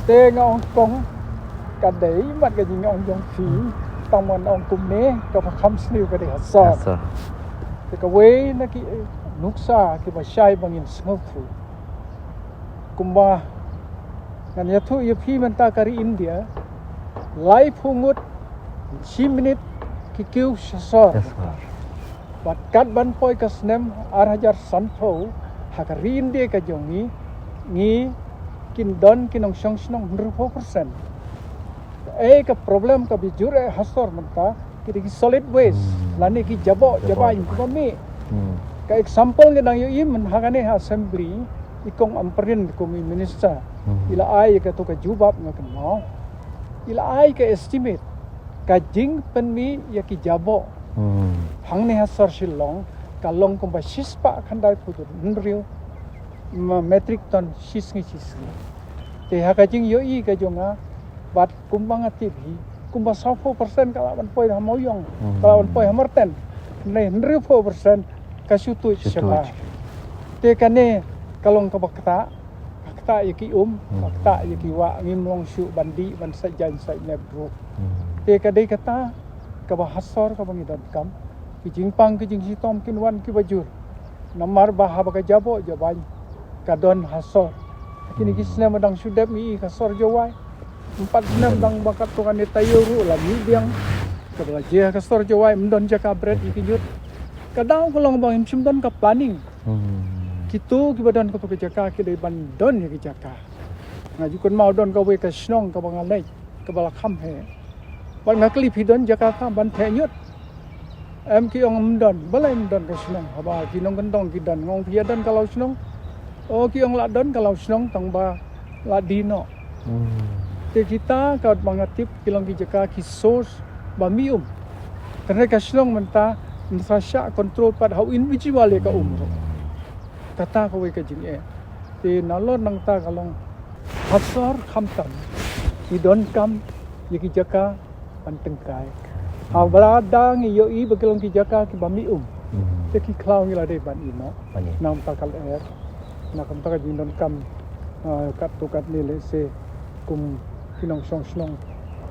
Te nga ong kong ka dei mat ka jingong jong phi. Tang man ong kumne kaba kham sniew ka dei ha sor. Ha sor. Te kawei na ki, eh, nuksa kiba shai ba ngin sngewthuh. Kumba ngan ïathuh ïa phi mynta ka ri India, laiphew ngut shi minit ki kiew sha sor. Sha sor. Bad kat ban poi ka snem ar hajar sanphew ha ka ri India ka jong ngi, ngi kin don ki nongshong shnong hynriewphew percent. Ei ka problem kaba jur eh ha sor mynta ki dei ki solid waste. Hmm. Lane ki jaboh jabai kiba mih. Hmm. Ka example nga dang ïohi mynta ha kane ha assembly i kong Ampareen kum i minister. Hmm. I la ai ïa kato ka jubab nga kynmaw. I la ai ka estimate ka jingpynmih ïa ki jaboh. Hmm. Hangne ha sor Shillong ka long kumba shispah khyndai phew hynriew ma-, metric ton shisngi shisngi. Te ha ka jingïohi ka jong nga bad kumba nga tip hi kumba sawphew percent ka lah ban poi ha Mawïong, hmm, ka lah ban poi ha Marten. Hynrei hynriewphew percent ka shu tuid shabar. Te kane ka long kaba ktah, ka ktah ïa ki um, ka ktah ïa ki wah, ngim long shuh ban dih ban sait jaiñ sait nep ruh. Hmm. Te ka dei kata kaba ha sor kaba ngi donkam. Ki jingpang ki jingshitom kin wan kiba jur. Namar ba haba ka jaboh jabai ka don ha sor. Kine ki snem ba dang shu dep ngi i ka sor Jowai. Em pat snem dang ba katto katne taïew ruh la mih biang. Kaba la jia ka sor Jowai ym don jaka bret ïa ki ñiut. Ka daw ka long ba ngim shym don ka planning. Hmm. Kito kiba don kato ka jaka ki dei ban don ïa ki jaka. Nga ju kynmaw don kawei ka shnong kaba nga leit kaba la kham heh. Bad nga kylli phi don jaka ka ban theh ñiut. Em ki ong ym don, balei ym don ka shnong haba ki nongkyndong ki don, nga ong phi ïa don ka law shnong. O ki ong la don ka law shnong tang ba la die noh. Hmm. Te kita katba nga tip ki long ki jaka ki source ba mih um. Tang ka shnong mynta yn sa shah control pat ha u individual ïa ka um ruh. Kata kawei ka jingeh. Te nalor nangta ka long ha sor khamtam ki donkam ïa ki jaka ban tyngkai. Haba la dang ïohi ba ki long ki jaka kiba mih um. Hmm. Te ki khlaw ngi la dei ban ïehnoh. Ban ïehnoh. Namar ka lyer na kumta ka jingdonkam, ah, katto katne lehse kum ki nongshong shnong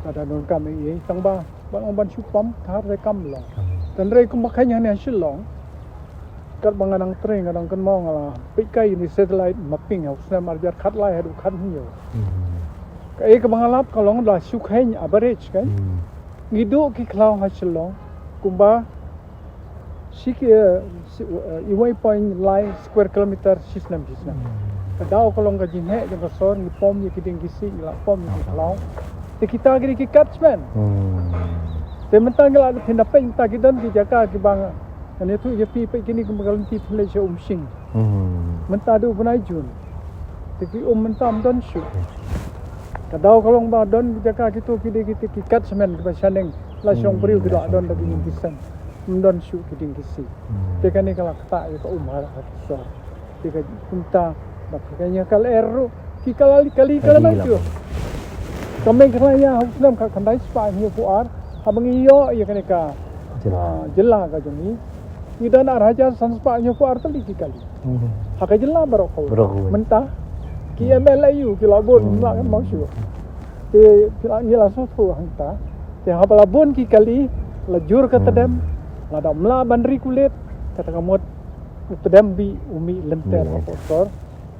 ka da donkam ei ei tang ba ban ong ban shu pump thar te kam long. Hmm. Tang hynrei kumba kheiñ hangne ha Shillong. Katba nga dang trei nga dang kynmaw nga la peit kai ïa uni satellite mapping ha u snem ar hajar khatlai haduh khathynñiew. Hmm. Kaei kaba nga lap ka long la shu kheiñ average kan. Hmm. Ngi duh ki khlaw ha Shillong kumba shi ki, eh, shi, eh, iwei point lai square kilometer shi snem shi snem. Hmm. Ka daw ka long ka jingheh jong ka sor ngi pom ïa ki dieng ki siej ngi la pom ïa ki khlaw. Te kita ki dei ki catchment. Hmm. Te mynta ngi la phin da peit mynta ki don ki jaka kiba nga Ngan ïathuh ïa phi peit kine kumba ka lynti phin leit sha Umshing. Hmm. Mynta dei u bnai Jun. Te ki um mynta ym don shuh. Ka daw ka long ba don jaka kito ki dei kito ki catchment kiba shaneng la shong briew ki la don da ki ïing ki sem. Ym don shuh ki dieng ki siej. Hmm. Te kane ka la ktah ïa ka um ha, ha ki sor. Te ka kumta ba ka kane ka lyer ruh ki kali kali ka la nang shuh. Ka mei ka la ïa ha u snem khatkhyndai spah hynñiewphew ar haba ngi ïoh ïa kane ka jylla, ah, jylla ka jong ngi. Ngi don ar hajar san spah hynñiewphew ar tylli ki kali. Hmm. Ha ka jylla baroh kawei. Baroh kawei. Mynta ki M L A U ki la bun, hmm, la kan mau shuh. Te ki la, ngi la sngewthuh hangta. Te haba la bun ki kali la jur ka tdem, lada ym lah ban regulate kata ka mut u tdem bih u mih lynter hapoh sor.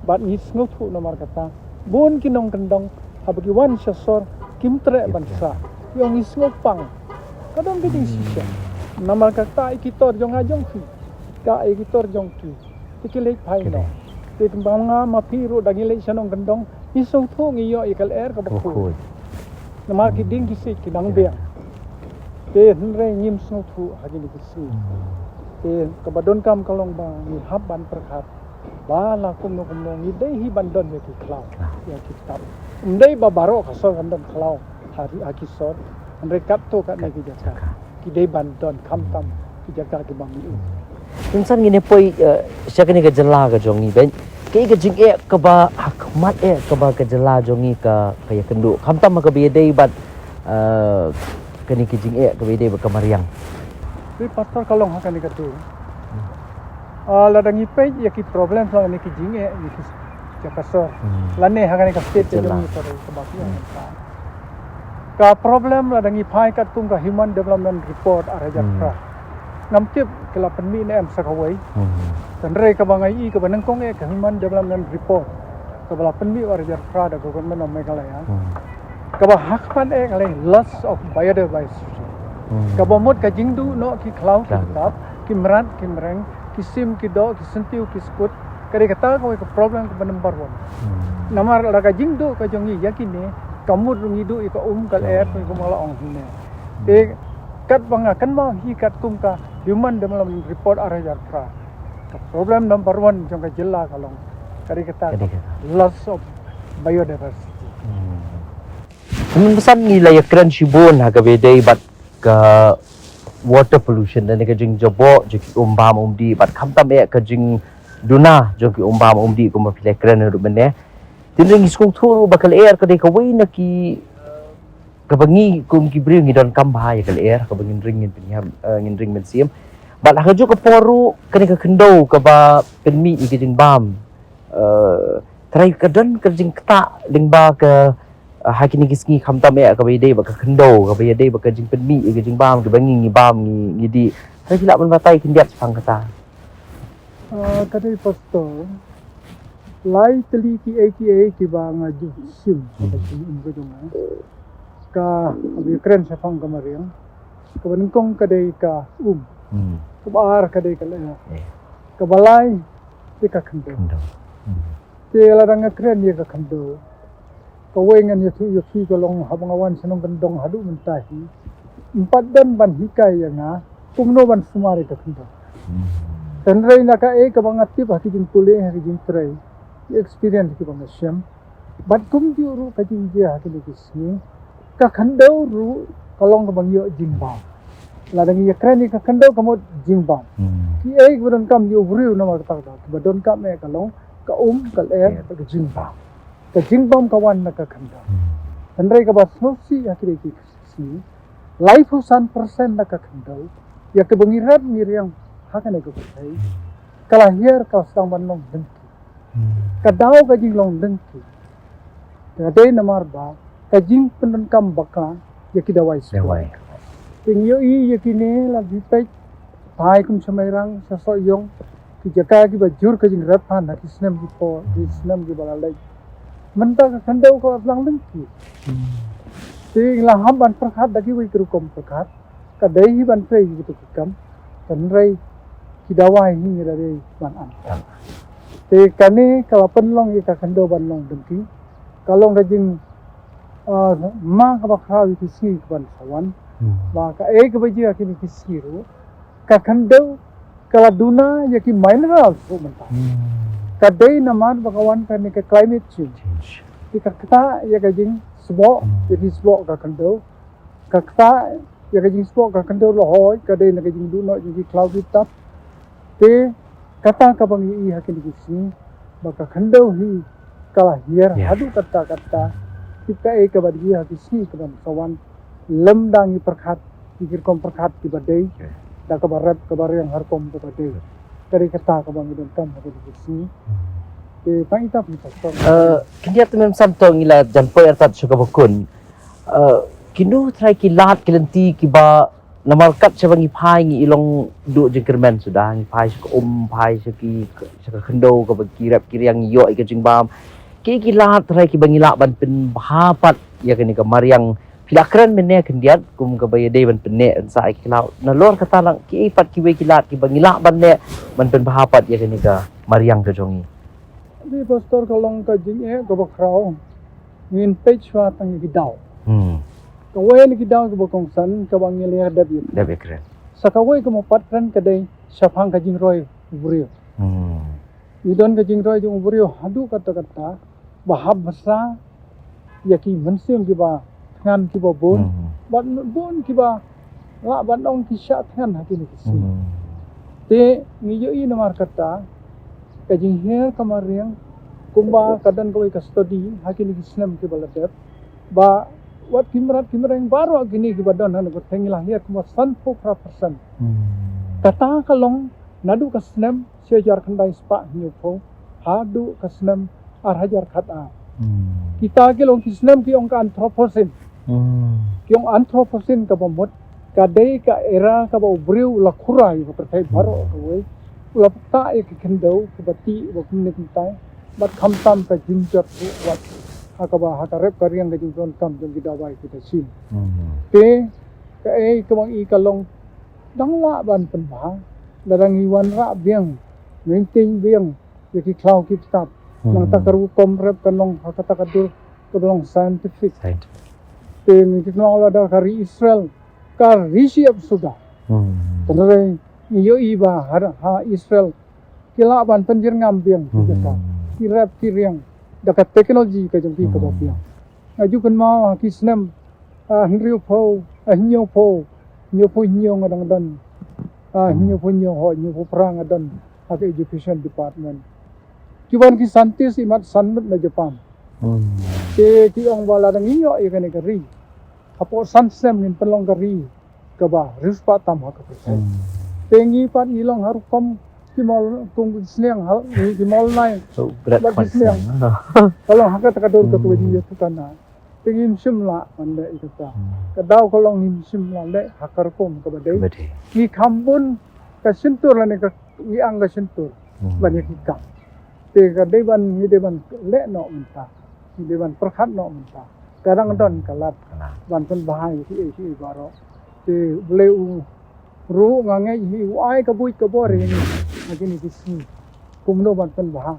Bad ngi sngewthuh namar kata bun ki nongkyndong haba ki wan sha sor kim treh ban sah. Ki ong ngi sngewpang. Ka don ka jingshisha. Namar ka kata ïa ki tor jong nga jong phi, ka ïa ki tor jong phi, te ki leit phai noh. Te kumba nga ma phi ruh da ngi leit sha nongkyndong, ngi sngewthuh ngi ïoh ïa ka lyer kaba khuid. Namar ki dieng ki siej ki dang biang. Te hynrei ngim sngewthuh ha kine ki sngi. Te kaba donkam ka long ba ngi hap ban pyrkhat ba la kumno kumno ngi dei hi ban don ïa ki khlaw, ïa ki tap. Ym dei ba baroh ka sor kan don khlaw ha ri, ha ki sor. Hynrei katto katne ki jaka ki dei ban don, khamtam ki jaka kiba ngi ïoh. Tymmen san ngin ïa poi, eh, sha kane ka jylla ka jong ngi, bad kaei ka jingeh kaba ha khmat eh kaba ka jylla jong ngi ka, ka ïakynduh, khamtam ha kaba ïadei bad, eh, kane ka jingeh kaba ïadei bad ka mariang. Te pastor, ka long ha kane ka dur. Ah, lada ngi peit ïa ki problem lane ki jingeh ïa ki jaka sor, lane ha kane ka state ka jong ngi, sorry, kaba ki ong ka, ka problem lada ngi phai katkum ka Human Development Report ar hajar phra. Ngam tip ki la pynmih ne em sa kawei. Hynrei kaba nga ïohi kaba nyngkong eh ka Human Development Report kaba la pynmih ar hajar phra da ka Government of Meghalaya, kaba ha khmat eh ka long loss of biodiversity. Kaba mut ka jingduh noh ki khlaw ki tap, ki mrad ki mreng, ki sim ki doh, ki syntiew ki skud, ka dei kata kawei ka problem kaba number one. Namar lada ka jingduh ka jong ngi ïa kine, ka mut ruh ngi duh ïa ka um ka lyer, kumba la ong hangne. Te katba nga kynmaw hi katkum ka Human Development Report ar hajar phra, ka problem number one jong ka jylla ka long, ka dei kata ka loss of biodiversity. Tymmen san ngi la ïakren shibun ha kaba ïadei bad ka water pollution, lane ka jingjaboh jong ki um bam um dih, bad khamtam eh ka jingduna jong ki um bam um dih kumba phi la ïakren ruh mynne. Te hynrei ngi sngewthuh ruh ba ka lyer ka dei kawei na ki, kaba ngi kum ki briew ngi donkam bha ïa ka lyer, kaba ngin ring ngin pynhiar, eh, ngin ring mynsiem. Bad ha kajuh ka por ruh kane ka khyndew kaba pynmih ïa ka jingbam, eh, trai ka don ka jingktah lyngba ka, eh, ha kine ki sngi, khamtam eh kaba ïadei bad ka khyndew, kaba ïadei bad ka jingpynmih ïa ka jingbam kaba ngi, ngi bam, ngi, ngi dih. Trai phi lah ban batai khyndiat shaphang kata. Ah, ka dei pastor, lai tylli kiei kiei kiba nga ju shim ha ka jingim ka jong nga. Ka, kaba ïakren shaphang ka mariang, kaba nyngkong ka dei ka um. Kaba ar ka dei ka lyer. Kaba lai dei ka khyndew. Te lada nga kren ïa ka khyndew, kawei ngan ïathuh ïa phi ka long haba nga wan sha nongkyndong haduh mynta hi, ym pat don ban hikai ïa nga kumno ban sumar ïa ka khyndew. Hynrei na kaei kaba nga tip ha ki jingpule, ha ki jingtrei, ki experience kiba nga shem, bad kumjuh ruh ka jingjia ha kine ki sngi, ka khyndew ruh ka long kaba ngi ïoh jingbam. Lada ngi ïakren ïa ka khyndew ka mut jingbam. Kiei kiba donkam ïa u briew namar kata ka, kiba donkam eh ka long ka um, ka lyer, ka jingbam. Ka jingbam ka wan na ka khyndew. Hynrei kaba sngewsih ha kine ki sngi, laiphew san percent na ka khyndew ïa kaba ngi rep ngi riang ha kane ka pyrthei, ka la hiar, ka la sdang ban long lyngkhi. Ka daw ka jinglong lyngkhi ka dei namar ba ka jingpyndonkam bakla ïa ki dawai sbok. Te ngi ïohi ïa kine, lada phi peit, phai kum sha Mairang, sha Sohiong, ki jaka kiba jur ka jingrep phan ha ki snem ki por, ki snem kiba la leit, mynta ka khyndew ka la sdang lyngkhi. Te ngi la hap ban pyrkhat da kiwei ki rukom pyrkhat. Ka dei hi ban trei hi kita ki kam, hynrei ki dawai hi ngi la dei ban am. Te kane ka la pynlong ïa ka khyndew ban long lyngkhi. Ka long ka jing, ah, ma kaba khraw ïa ki sngi kiban sa wan. Ba kaei kaba jia kine ki sngi ruh, ka khyndew ka la duna ïa ki minerals ruh mynta. Ka dei namar ba ka wan kane ka climate change. Te ka ktah ïa ka jingsboh, ïa ki sboh ka khyndew. Ka ktah ïa ka jingsboh ka khyndew, la hoi ka dei na ka jingduh noh jong ki khlaw ki tap. Te kata kaba ngi ïohi ha kine ki sngi ba ka khyndew hi ka la hiar haduh katta katta. Te kaei kaba dei ha ki sngi kiban sa wan, lymda ngi pyrkhat ïa ki rukom pyrkhat kiba dei, da kaba rep kaba riang ha rukom kaba dei. Ka dei kata kaba ngi donkam ha kine ki sngi. Te tang ita phi pastor. Eh, khyndiat te Mem Sam, to ngi la jan poi artat sha kaba kun. Eh, kino trai ki lad ki lynti kiba namar kat shaba ngi phai ngi i long duh jingkyrmen suda, ngi phai sha ka um, phai sha ki, sha ka khyndew kaba ki rep ki riang, ngi ïoh ïa ka jingbam. Ki, ki lad trai kiba ngi lah ban pynbha pat ïa kane ka mariang Phi la kren mynne khyndiat kum kaba ïadei ban pynneh sa ïa ki khlaw. Nalor kata lang kiei pat kiwei ki lad kiba ngi lah ban leh ban pynbha pat ïa kane ka mariang ka jong ngi? Dei pastor, ka long ka jingeh kaba khraw. Ngin peit shuwa tang ïa ki daw. Hmm. Kawei na ki daw kaba kongsan kaba ngi la dep ïa. Dep ïa kren. Sa kawei kaba pat kren ka dei shaphang ka jingroi u briew. Hmm. Ngi don ka jingroi jong u briew haduh katta katta ba hap bsa ïa ki mynsiem kiba thngan kiba bun. Hmm. Bad bun kiba lah ban ong ki shah thngan ha kine ki sngi. Hmm. Te ngi ïohi namar kata ka jinghiar ka mariang kumba ka don kawei ka study ha kine ki snem kiba la dep ba wat ki mrad ki mreng baroh kine kiba don ha kane ka pyrthei ngi la hiar kumba sanphew phra percent. Hmm. Kata ka long naduh ka snem shi hajar khyndai spah hynñiewphew haduh ka snem ar hajar khatar. Hmm. Kita ki long ki snem ki ong ka Anthropocene. Hmm. Ki ong Anthropocene kaba mut ka dei ka era kaba u briew u la khura ïa ka pyrthei baroh kawei. U la pynta ïa ki khyndew kiba tih ba kumne kumtai bad khamtam ka jingjot ruh wat ha kaba ha ka rep ka riang ka jingdonkam jong ki dawai kita shin. Hmm. Te kaei kaba ngi ka long dang lah ban pynbha lada ngi wanrah biang, maintain biang ïa ki khlaw ki btap. Hmm. Nangta ka rukom rep kan long ha kata ka dur kaba long scientific. Scientific. Te ngi kynmaw lada ka ri Israel ka ri shi ap suda. Hmm. Tynrai ngi ïohi ba ha, ha Israel ki lah ban pynjyrngam biang ki jaka, ki rep ki riang da ka teknoloji ka jong ki kaba biang. Nga ju kynmaw ha ki snem ah, hynriewphew, ah, hynñiewphew, hynñiewphew hynñiew nga dang don, ah, hynñiewphew hynñiew ho, hynñiewphew phra nga don ha ka education department. Kiban ki scientist imat san ngut na Japan. Hmm. Te ki ong ba lada ngi ïoh ïa kane ka ri hapoh san snem ngin pynlong ka ri kaba riewspah tam ha ka pyrthei. Hmm. Te ngi pat ngi long ha rukom ki mol kum ki sniang ha ngi ki mol nai. Oh, bad ki sniang. Ka long ha kata ka dur ka tu ji tu kana. Te ngim shym lah ban leh ïa kata. Hmm. Ka daw ka long ngim shym lah leh ha ka rukom kaba dei. Kaba dei. Ngi kham bun ka shyntur lane ka ngi ang ka shyntur. Hmm. Ban ïa ki kam. Te ka dei ban ngi dei ban leh noh mynta. Ngi dei ban pyrkhat noh mynta. Ka dang don ka lad. Ka lad. Ban pynbha ïa kiei kiei baroh. Te U Blei u ruh nga ngeit hi u ai ka buit ka bor ïa ngi ha kine ki sngi. Kumno ban pynbha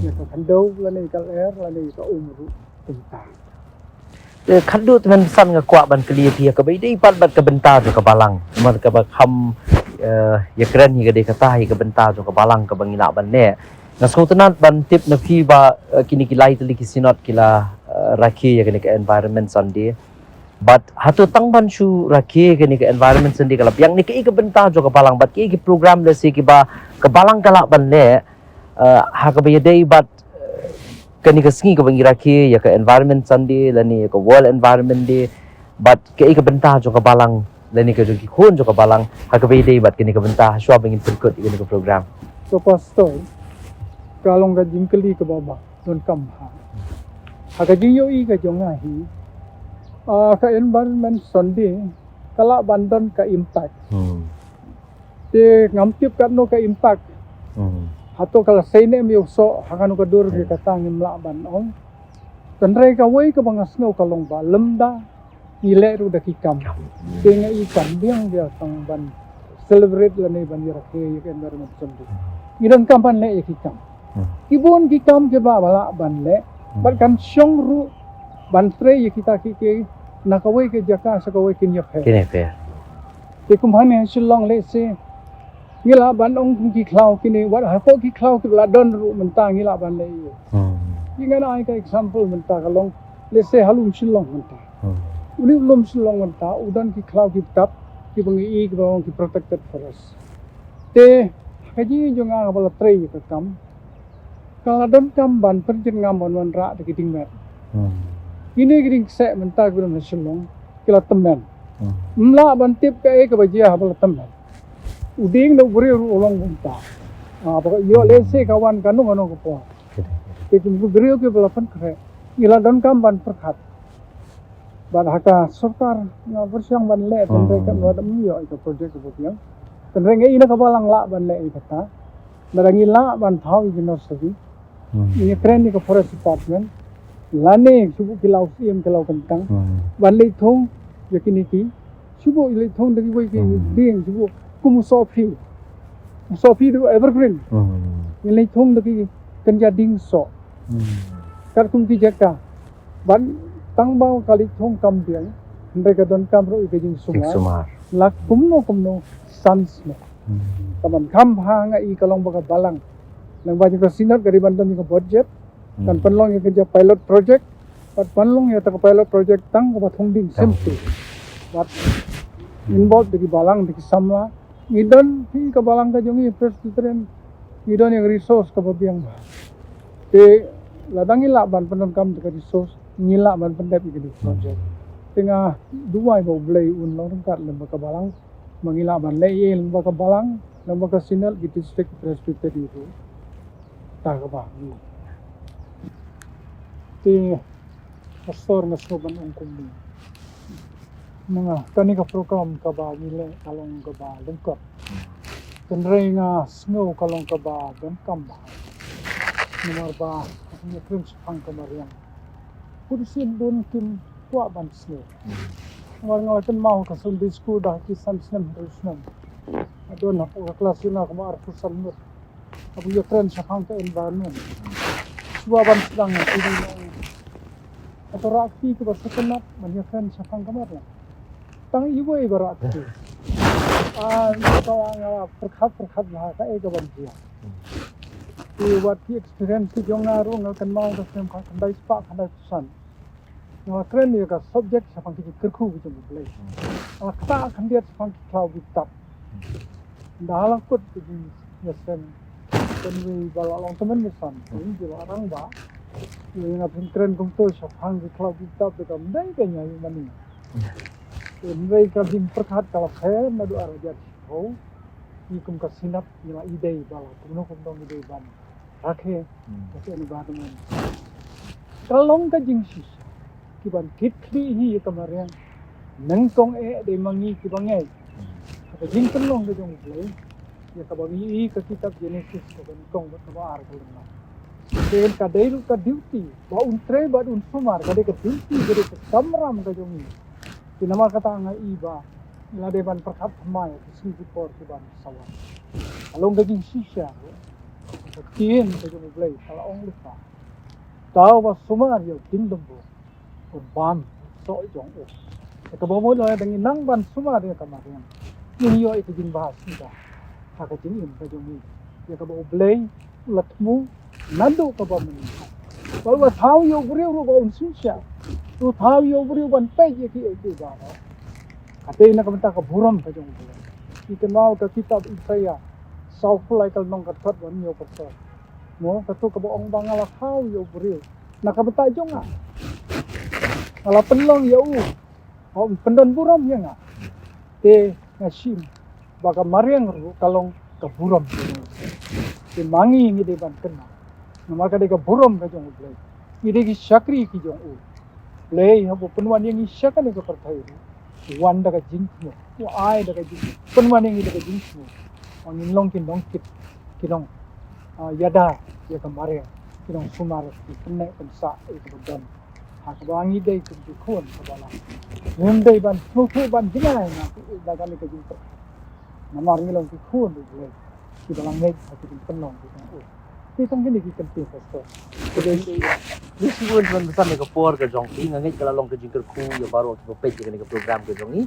ïa ka khyndew lane ka lyer lane ka um ruh kumta. Eh, khadduh tymmen san nga kwah ban kylli ïa phi ïa kaba ïadei pat bad ka bynta jong ka balang. Namar kaba kham, eh, ïakren hi ka dei kata hi ka bynta jong ka balang kaba ngi lah ban leh. Nga sngewtynnat ban tip na phi ba, eh, kine ki lai tylli ki synod ki la, eh, rakhe ïa kane ka Environment Sunday. Bad hato tang ban shu rakhe kane ka Environment Sunday ka la biang ne kaei ka bynta jong ka balang bad kaei ki program lehse kiba ka balang ka lah ban leh, eh, ha kaba ïadei bad, eh, kane ka sngi kaba ngi rakhe ïa ka Environment Sunday lane ïa ka World Environment Day bad kaei ka bynta jong ka balang lane ka jong ki khun jong ka balang ha kaba ïadei bad kane ka bynta hashwa ba ngin pynkut ïa kane ka program. To pastor, ka long ka jingkylli kaba bha. Donkam ha. Ha ka jingïohi ka jong nga hi, ah, ka Environment Sunday ka lah ban don ka impact. Hmm. Te ngam tip katno ka impact. Hmm. Hato ka la sei ne em ïa u soh ha kano ka dur ka kata ngim lah ban ong. Tynrai kawei kaba nga sngew ka long ba lymda ngi leh ruh da ki kam. Kam. Te nga i kam biang biang tang ban celebrate lane ban ïarakhe ïa ka Environment Sunday. Ngi donkam ban leh ïa ki kam. Hmm. Ki bun ki kam kiba lah ban leh. Hmm. Bad kan shong ruh ban trei ïa kita kiei kiei na kawei ka jaka sha kawei kin ïapher. Kin ïapher. Te kum hangne ha Shillong lehse ngi lah ban ong kum ki khlaw kine wat hapoh ki khlaw kiba la don ruh mynta ngi lah ban leh ïa. Hmm. Ngan ai ka example mynta ka long lehse ha lum Shillong mynta. Hmm. Une u lum Shillong mynta u don ki khlaw ki btap kiba ngi i kiba long ki protected forest. Te ha ka jingim jong nga ba la trei ïa ka kam ka la donkam ban pynjyrngam ban wanrah da ki dingmet. Hmm. Kine ki dieng kseh mynta kiba don ha Shillong ki la tymmen. Hmm. Ym lah ban tip kaei kaba jia haba la tymmen. U dieng da u briew ruh u long kumta. Ah, ba ka ïoh lehse ka wan kano kano ka por. Te kum ki briew kiba la pynkhreh ngi la donkam ban pyrkhat. Bad ha ka sorkar nga pyrshang ban leh tynrai katno ym ïoh ïa ka project kaba biang. Tynrai nga i na ka balang lah ban leh ïa kata. Lada ngi lah ban thaw ïa ki nursery. Hmm. Ngi ïakren ïa ka forest department. Lane shu buh ki law siem ki law kyntang. Hmm. Ban leit thung ïa kine ki. Shu buh leit thung da kiwei ki Hmm. dieng shu buh kum u sohphi. U sohphi dei evergreen. Hmm. Ngi leit thung da ki kynja dieng soh. Hmm. Katkum ki jaka. Ban tang ba ka leit thung kam biang. Hynrei ka donkam ruh ïa ka jingsumar. Jingsumar. La kumno kumno san snem. Hmm. Ka ban kham bha nga i ka long ba ka balang. Nang ba jong ka Synod ka dei ban don ïa ka budget. Kan Hmm. pynlong ïa ka ja pilot project. Bad pynlong ïa ka pilot project tang kaba thung ding Tang. Sem te. Bad Hmm. involve da ki balang da ki samla. Ngi don phi ka balang ka jong ngi Presbyterian. Ngi don ïa ka resource kaba biang ba. Te lada ngi lah ban pyndonkam da ka resource ngi lah ban pyndep ïa ka Hmm. project. Te nga duwai ba U Blei un long ryngkat lem ba ka balang. Ba ngi lah ban leh ïa lem ba ka balang lem ba ka Synod ki District Presbytery ruh. Ta kaba. Te Pastor nga sngew ban ong kumne. Nga kane ka program kaba ngi leh ka long kaba lyngkot. Hynrei nga sngew ka long kaba donkam bha. Namar ba ngi kren shaphang ka mariang. Pud sien bun kim kwah ban sngew. Namar nga la kynmaw ka Sunday school da ki san snem hynriew snem. Nga don hapoh ka klas ïa nga kumba arphew san ngut. Haba ïa kren shaphang ka environment. Shuwa ban sdang ïa ki dei nong. Ka rah kti kaba sngewtynnat ban ïa kren shaphang ka mariang. Tang iwei ba rah kti. Ah, ka nga pyrkhat pyrkhat bha kaei kaban jia. Te wat ki experience ki jong nga ruh nga kynmaw ka snem khyndai spah khyndaiphew san. Nga la kren ïa ka subject shaphang ki jingkyrkhu ki jong U Blei. Nga la ktah khyndiat shaphang ki khlaw ki btap. Ynda la kut ki jingïaseng. Kynwei ba la long tymmen basan. Ki jingïarang ba. Ïa nga phin kren kumto shaphang ki khlaw ki btap da ka mdei ka ñiah ïa mane. Kynwei ka jingpyrkhat ka la pher naduh ar hajar shiphew. Ngi kum ka Synod ngi la i dei ba la kumno kumno ngi dei ban rakhe Hmm. ka environment. Ka long ka jingshisha ki ban kit khlieh hi ïa ka mariang. Nyngkong eh dei ma ngi kiba ngeit ha ka jingpynlong ka jong U Blei ïa kaba ngi i ka kitab Genesis kaba nyngkong bad kaba ar ka lynnong. Te ka dei ruh ka duty ba un trei bad un sumar, ka dei ka duty, ka dei ka kamram ka jong ngi. Te namar kata nga i ba la dei ban pyrkhat thymmai ki sngi ki por ki ban sa wan. Ka long ka jingshisha ruh. Ka ktien ka jong U Blei ka la ong lypa. Uta uba sumar ïa u dieng dumbur un bam soh jong u. Te kaba mut la dang ngi nang ban sumar ïa ka mariang. Ngin ïoh ïa ka jingbha suda ha ka jingim ka jong ngi. Ïa kaba U Blei u la thmu naduh kaba mynta. Ba u la thaw ïa u briew ruh ba un synshar. U thaw ïa u briew ban peit ïa kiei kiei baroh. Ka dei na ka bynta ka burom ka jong U Blei. Ngi kynmaw ka kitab Isaïah sawphew lai ka lynnong ka dkhot ba hynñiew ka dkhot. Mo, kato kaba ong ba nga la thaw ïa u briew na ka bynta jong nga. Nga la pynlong ïa u ba un pyndon burom ïa nga. Te nga shim ba ka mariang ruh ka long ka burom ka jong U Blei. Te ma ngi ngi dei ban kynmaw namar ka dei ka burom ka jong U Blei. Ngi dei ki shakri ki jong U Blei, haba u pynwan ïa ngi sha kane ka pyrthei ruh u wan da ka jingthmu, u ai da ka jingthmu, pynwan ïa ngi da ka jingthmu. Ba ngin long ki nongkit, ki nong, ah, ïada ïa ka mariang, ki nongsumar, ki pynneh pynsah ïa kaba don. Ha kaba ngi dei kum ki khun kaba la. Ngim dei ban sngewthuh ban jngai na da kane ka jingpyrkhat. Namar ngi long ki khun U Blei kiba la ngeit ha ka jingpynlong ka jong U. Te tang kine ki kyntien, Pastor. Khublei shibun Reverend Basan ïa ka por ka jong phi, nga ngeit ka la long ka jingkyrkhu ïa baroh kiba peit ïa kane ka program ka jong ngi.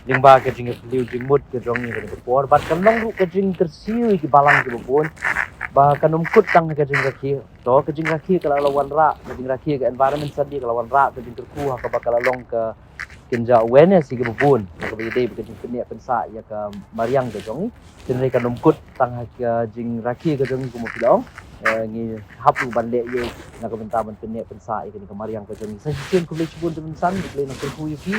Lyngba ka jingïakynduh jingmut ka jong ngi kane ka por bad kan long ruh ka jingkyrsiew ïa ki balang kiba bun. Ba kan ym kut tang ha ka jingrakhe. To ka jingrakhe ka la, la wanrah, ka jingrakhe ka Environment Sunday ka la wanrah ka jingkyrkhu ha kaba ka la long ka kynja awareness ïa kiba bun ha kaba ïadei bad ka jingpynneh pynsah ïa ka mariang ka jong ngi. Hynrei kan ym kut tang ha ka jingrakhe ka jong ngi, kumba phi la ong, eh, ngi hap ruh ban leh ïa na ka bynta ban pynneh pynsah ïa kane ka mariang ka jong ngi. Sa shisien khublei shibun Reverend Basan, U Blei un kyrkhu ïa phi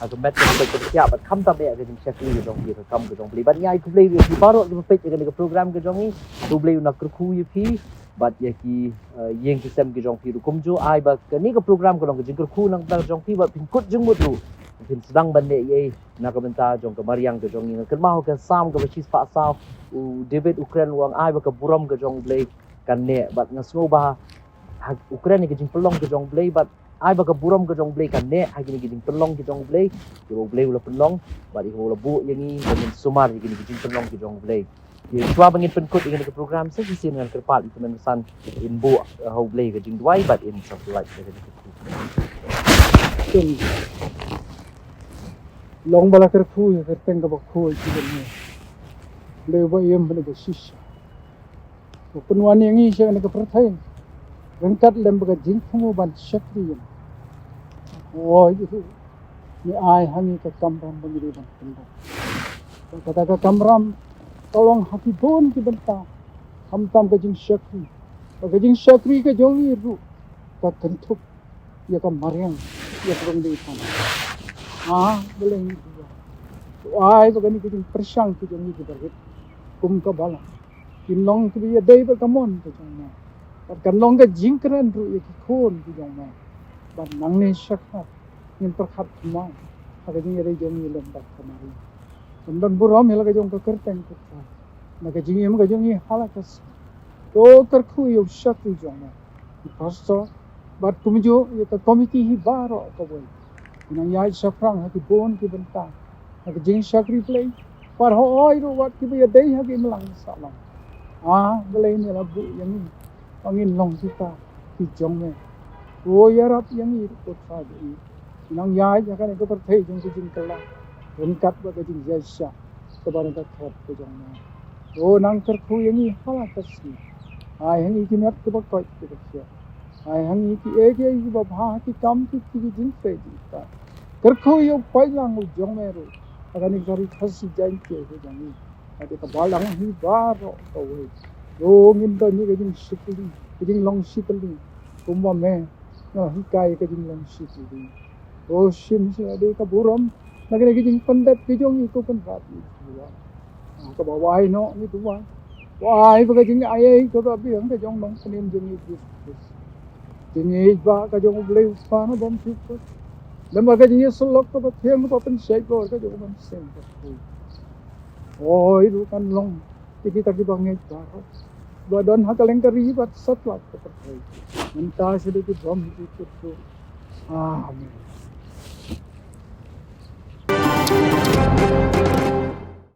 ha ka met ka bynta ka jingshakri ka jong phi ha ka kam ka jong U Blei. Bad ngi ai khublei ïa phi baroh kiba peit ïa kane ka program ka jong ngi. U Blei un kyrkhu ïa phi bad ïa ki, eh, ïing ki sem ki jong phi ruh kumjuh. Ai ba kane ka program ka long ka jingkyrkhu na ka bynta ka jong phi bad phin kut jingmut ruh phin sdang ban leh ïa na ka bynta jong ka mariang ka jong ngi. Nga kynmaw ka Salm kaba shispah saw, u David u kren u ong ai ba ka burom ka jong U Blei kan neh, bad nga sngew ba ha, u kren ïa ka jingpynlong ka jong U Blei, bad ai ba ka burom ka jong U Blei kan neh ha kine ki jingpynlong ki jong U Blei, ïa ba U Blei u la pynlong, bad ïa ba u la buh ïa ngi ba ngin sumar ïa kine ki jingpynlong ki jong U Blei. Ïa, shuwa ba ngin pynkut ïa kane ka program, sa shisien ngan kyrpad ïa u Kmen San in buh, eh, ha U Blei ka jingduwai bad in sa pynlait ïa kane ka program. Kin long ba la kyrkhu ïa ka kyrteng kaba khuid jong me. Lei ba ïem bad ba shisha. Ba pynwan ïa ngi sha kane ka pyrthei ryngkat lem bad ka jingthmu ban shakri ïa me. Hooid, me ai ha ngi ka kamram ba ngi dei ban pyndap. Bad kata ka kamram ka long ha ki bun ki bynta, khamtam ka jingshakri. Bad ka jingshakri ka jong ngi ruh ka kynthup ïa ka mariang, ïa ka rong dei than. Ah, Blei ngi duwai, to ai ba kane ka jingpyrshang ka jong ngi kiba rit kum ka balang kin long kiba ïadei bad ka mon ka jong me. Bad kan long ka jingkren ruh ïa ki khun ki jong me. Bad nangne shakhmat ngin pyrkhat kumne ha ka jingïadei jong ngi lem bad ka mariang. Kan don burom ïa la ka jong ka kyrteng kyrteng na ka jingim ka jong ngi ha la ka sngi. To kyrkhu ïa u shakri jong me, u pastor, bad kumjuh ïa ka komiti hi baroh kawei. Nang ïaid shaphrang ha ki bun ki bynta ha ka jingshakri Blei, bad hooid ruh wat kiba ïadei ha ki imlang sahlang. Ah, Blei me la buh ïa ngi ba ngin long kita ki jong me. To ïarap ïa ngi ruh, ko Trai jong ngi. Nang ïaid ha kane ka pyrthei jong ka jingkylla ryngkat bad ka jingïaishah kaba na ka khet ka jong me. To nang kyrkhu ïa ngi ha la ka sngi. Ai ha ngi ki met kiba koit kiba khiah. Ai ha ngi kiei kiei kiba bha, ki kam ki, ki jingtrei jingktah. Kyrkhu ïa u paidlang u jong me ruh ha kane ka Ri Khasi Jaiñtia ka jong ngi. Bad ïa ka balang hi baroh kawei. To ngin don ïa ka jingshitylli, ka jinglong shitylli kumba me nga la hikai ka jinglong shitylli. To shim sha ka dei ka burom na kane ka jingpyndep ka jong ngi, ko Kynrad ngi duwai. Ah, kaba wai noh ngi duwai, wai ba ka jingaiei kaba biang ka jong Nongpynim jong ngi Jisu Khrist, jingïeit ba ka jong U Blei U Kpa na bym shu kut, lem bad ka jingïasyllok kaba thiang kaba pynshait bor ka jong U Mynsiem Bakhuid. Hooid ruh kan long ïa kita kiba ngeit baroh ba don ha kylleng ka ri bad satlak ka pyrthei, mynta sha dei ki bym shu kut ruh. Amen.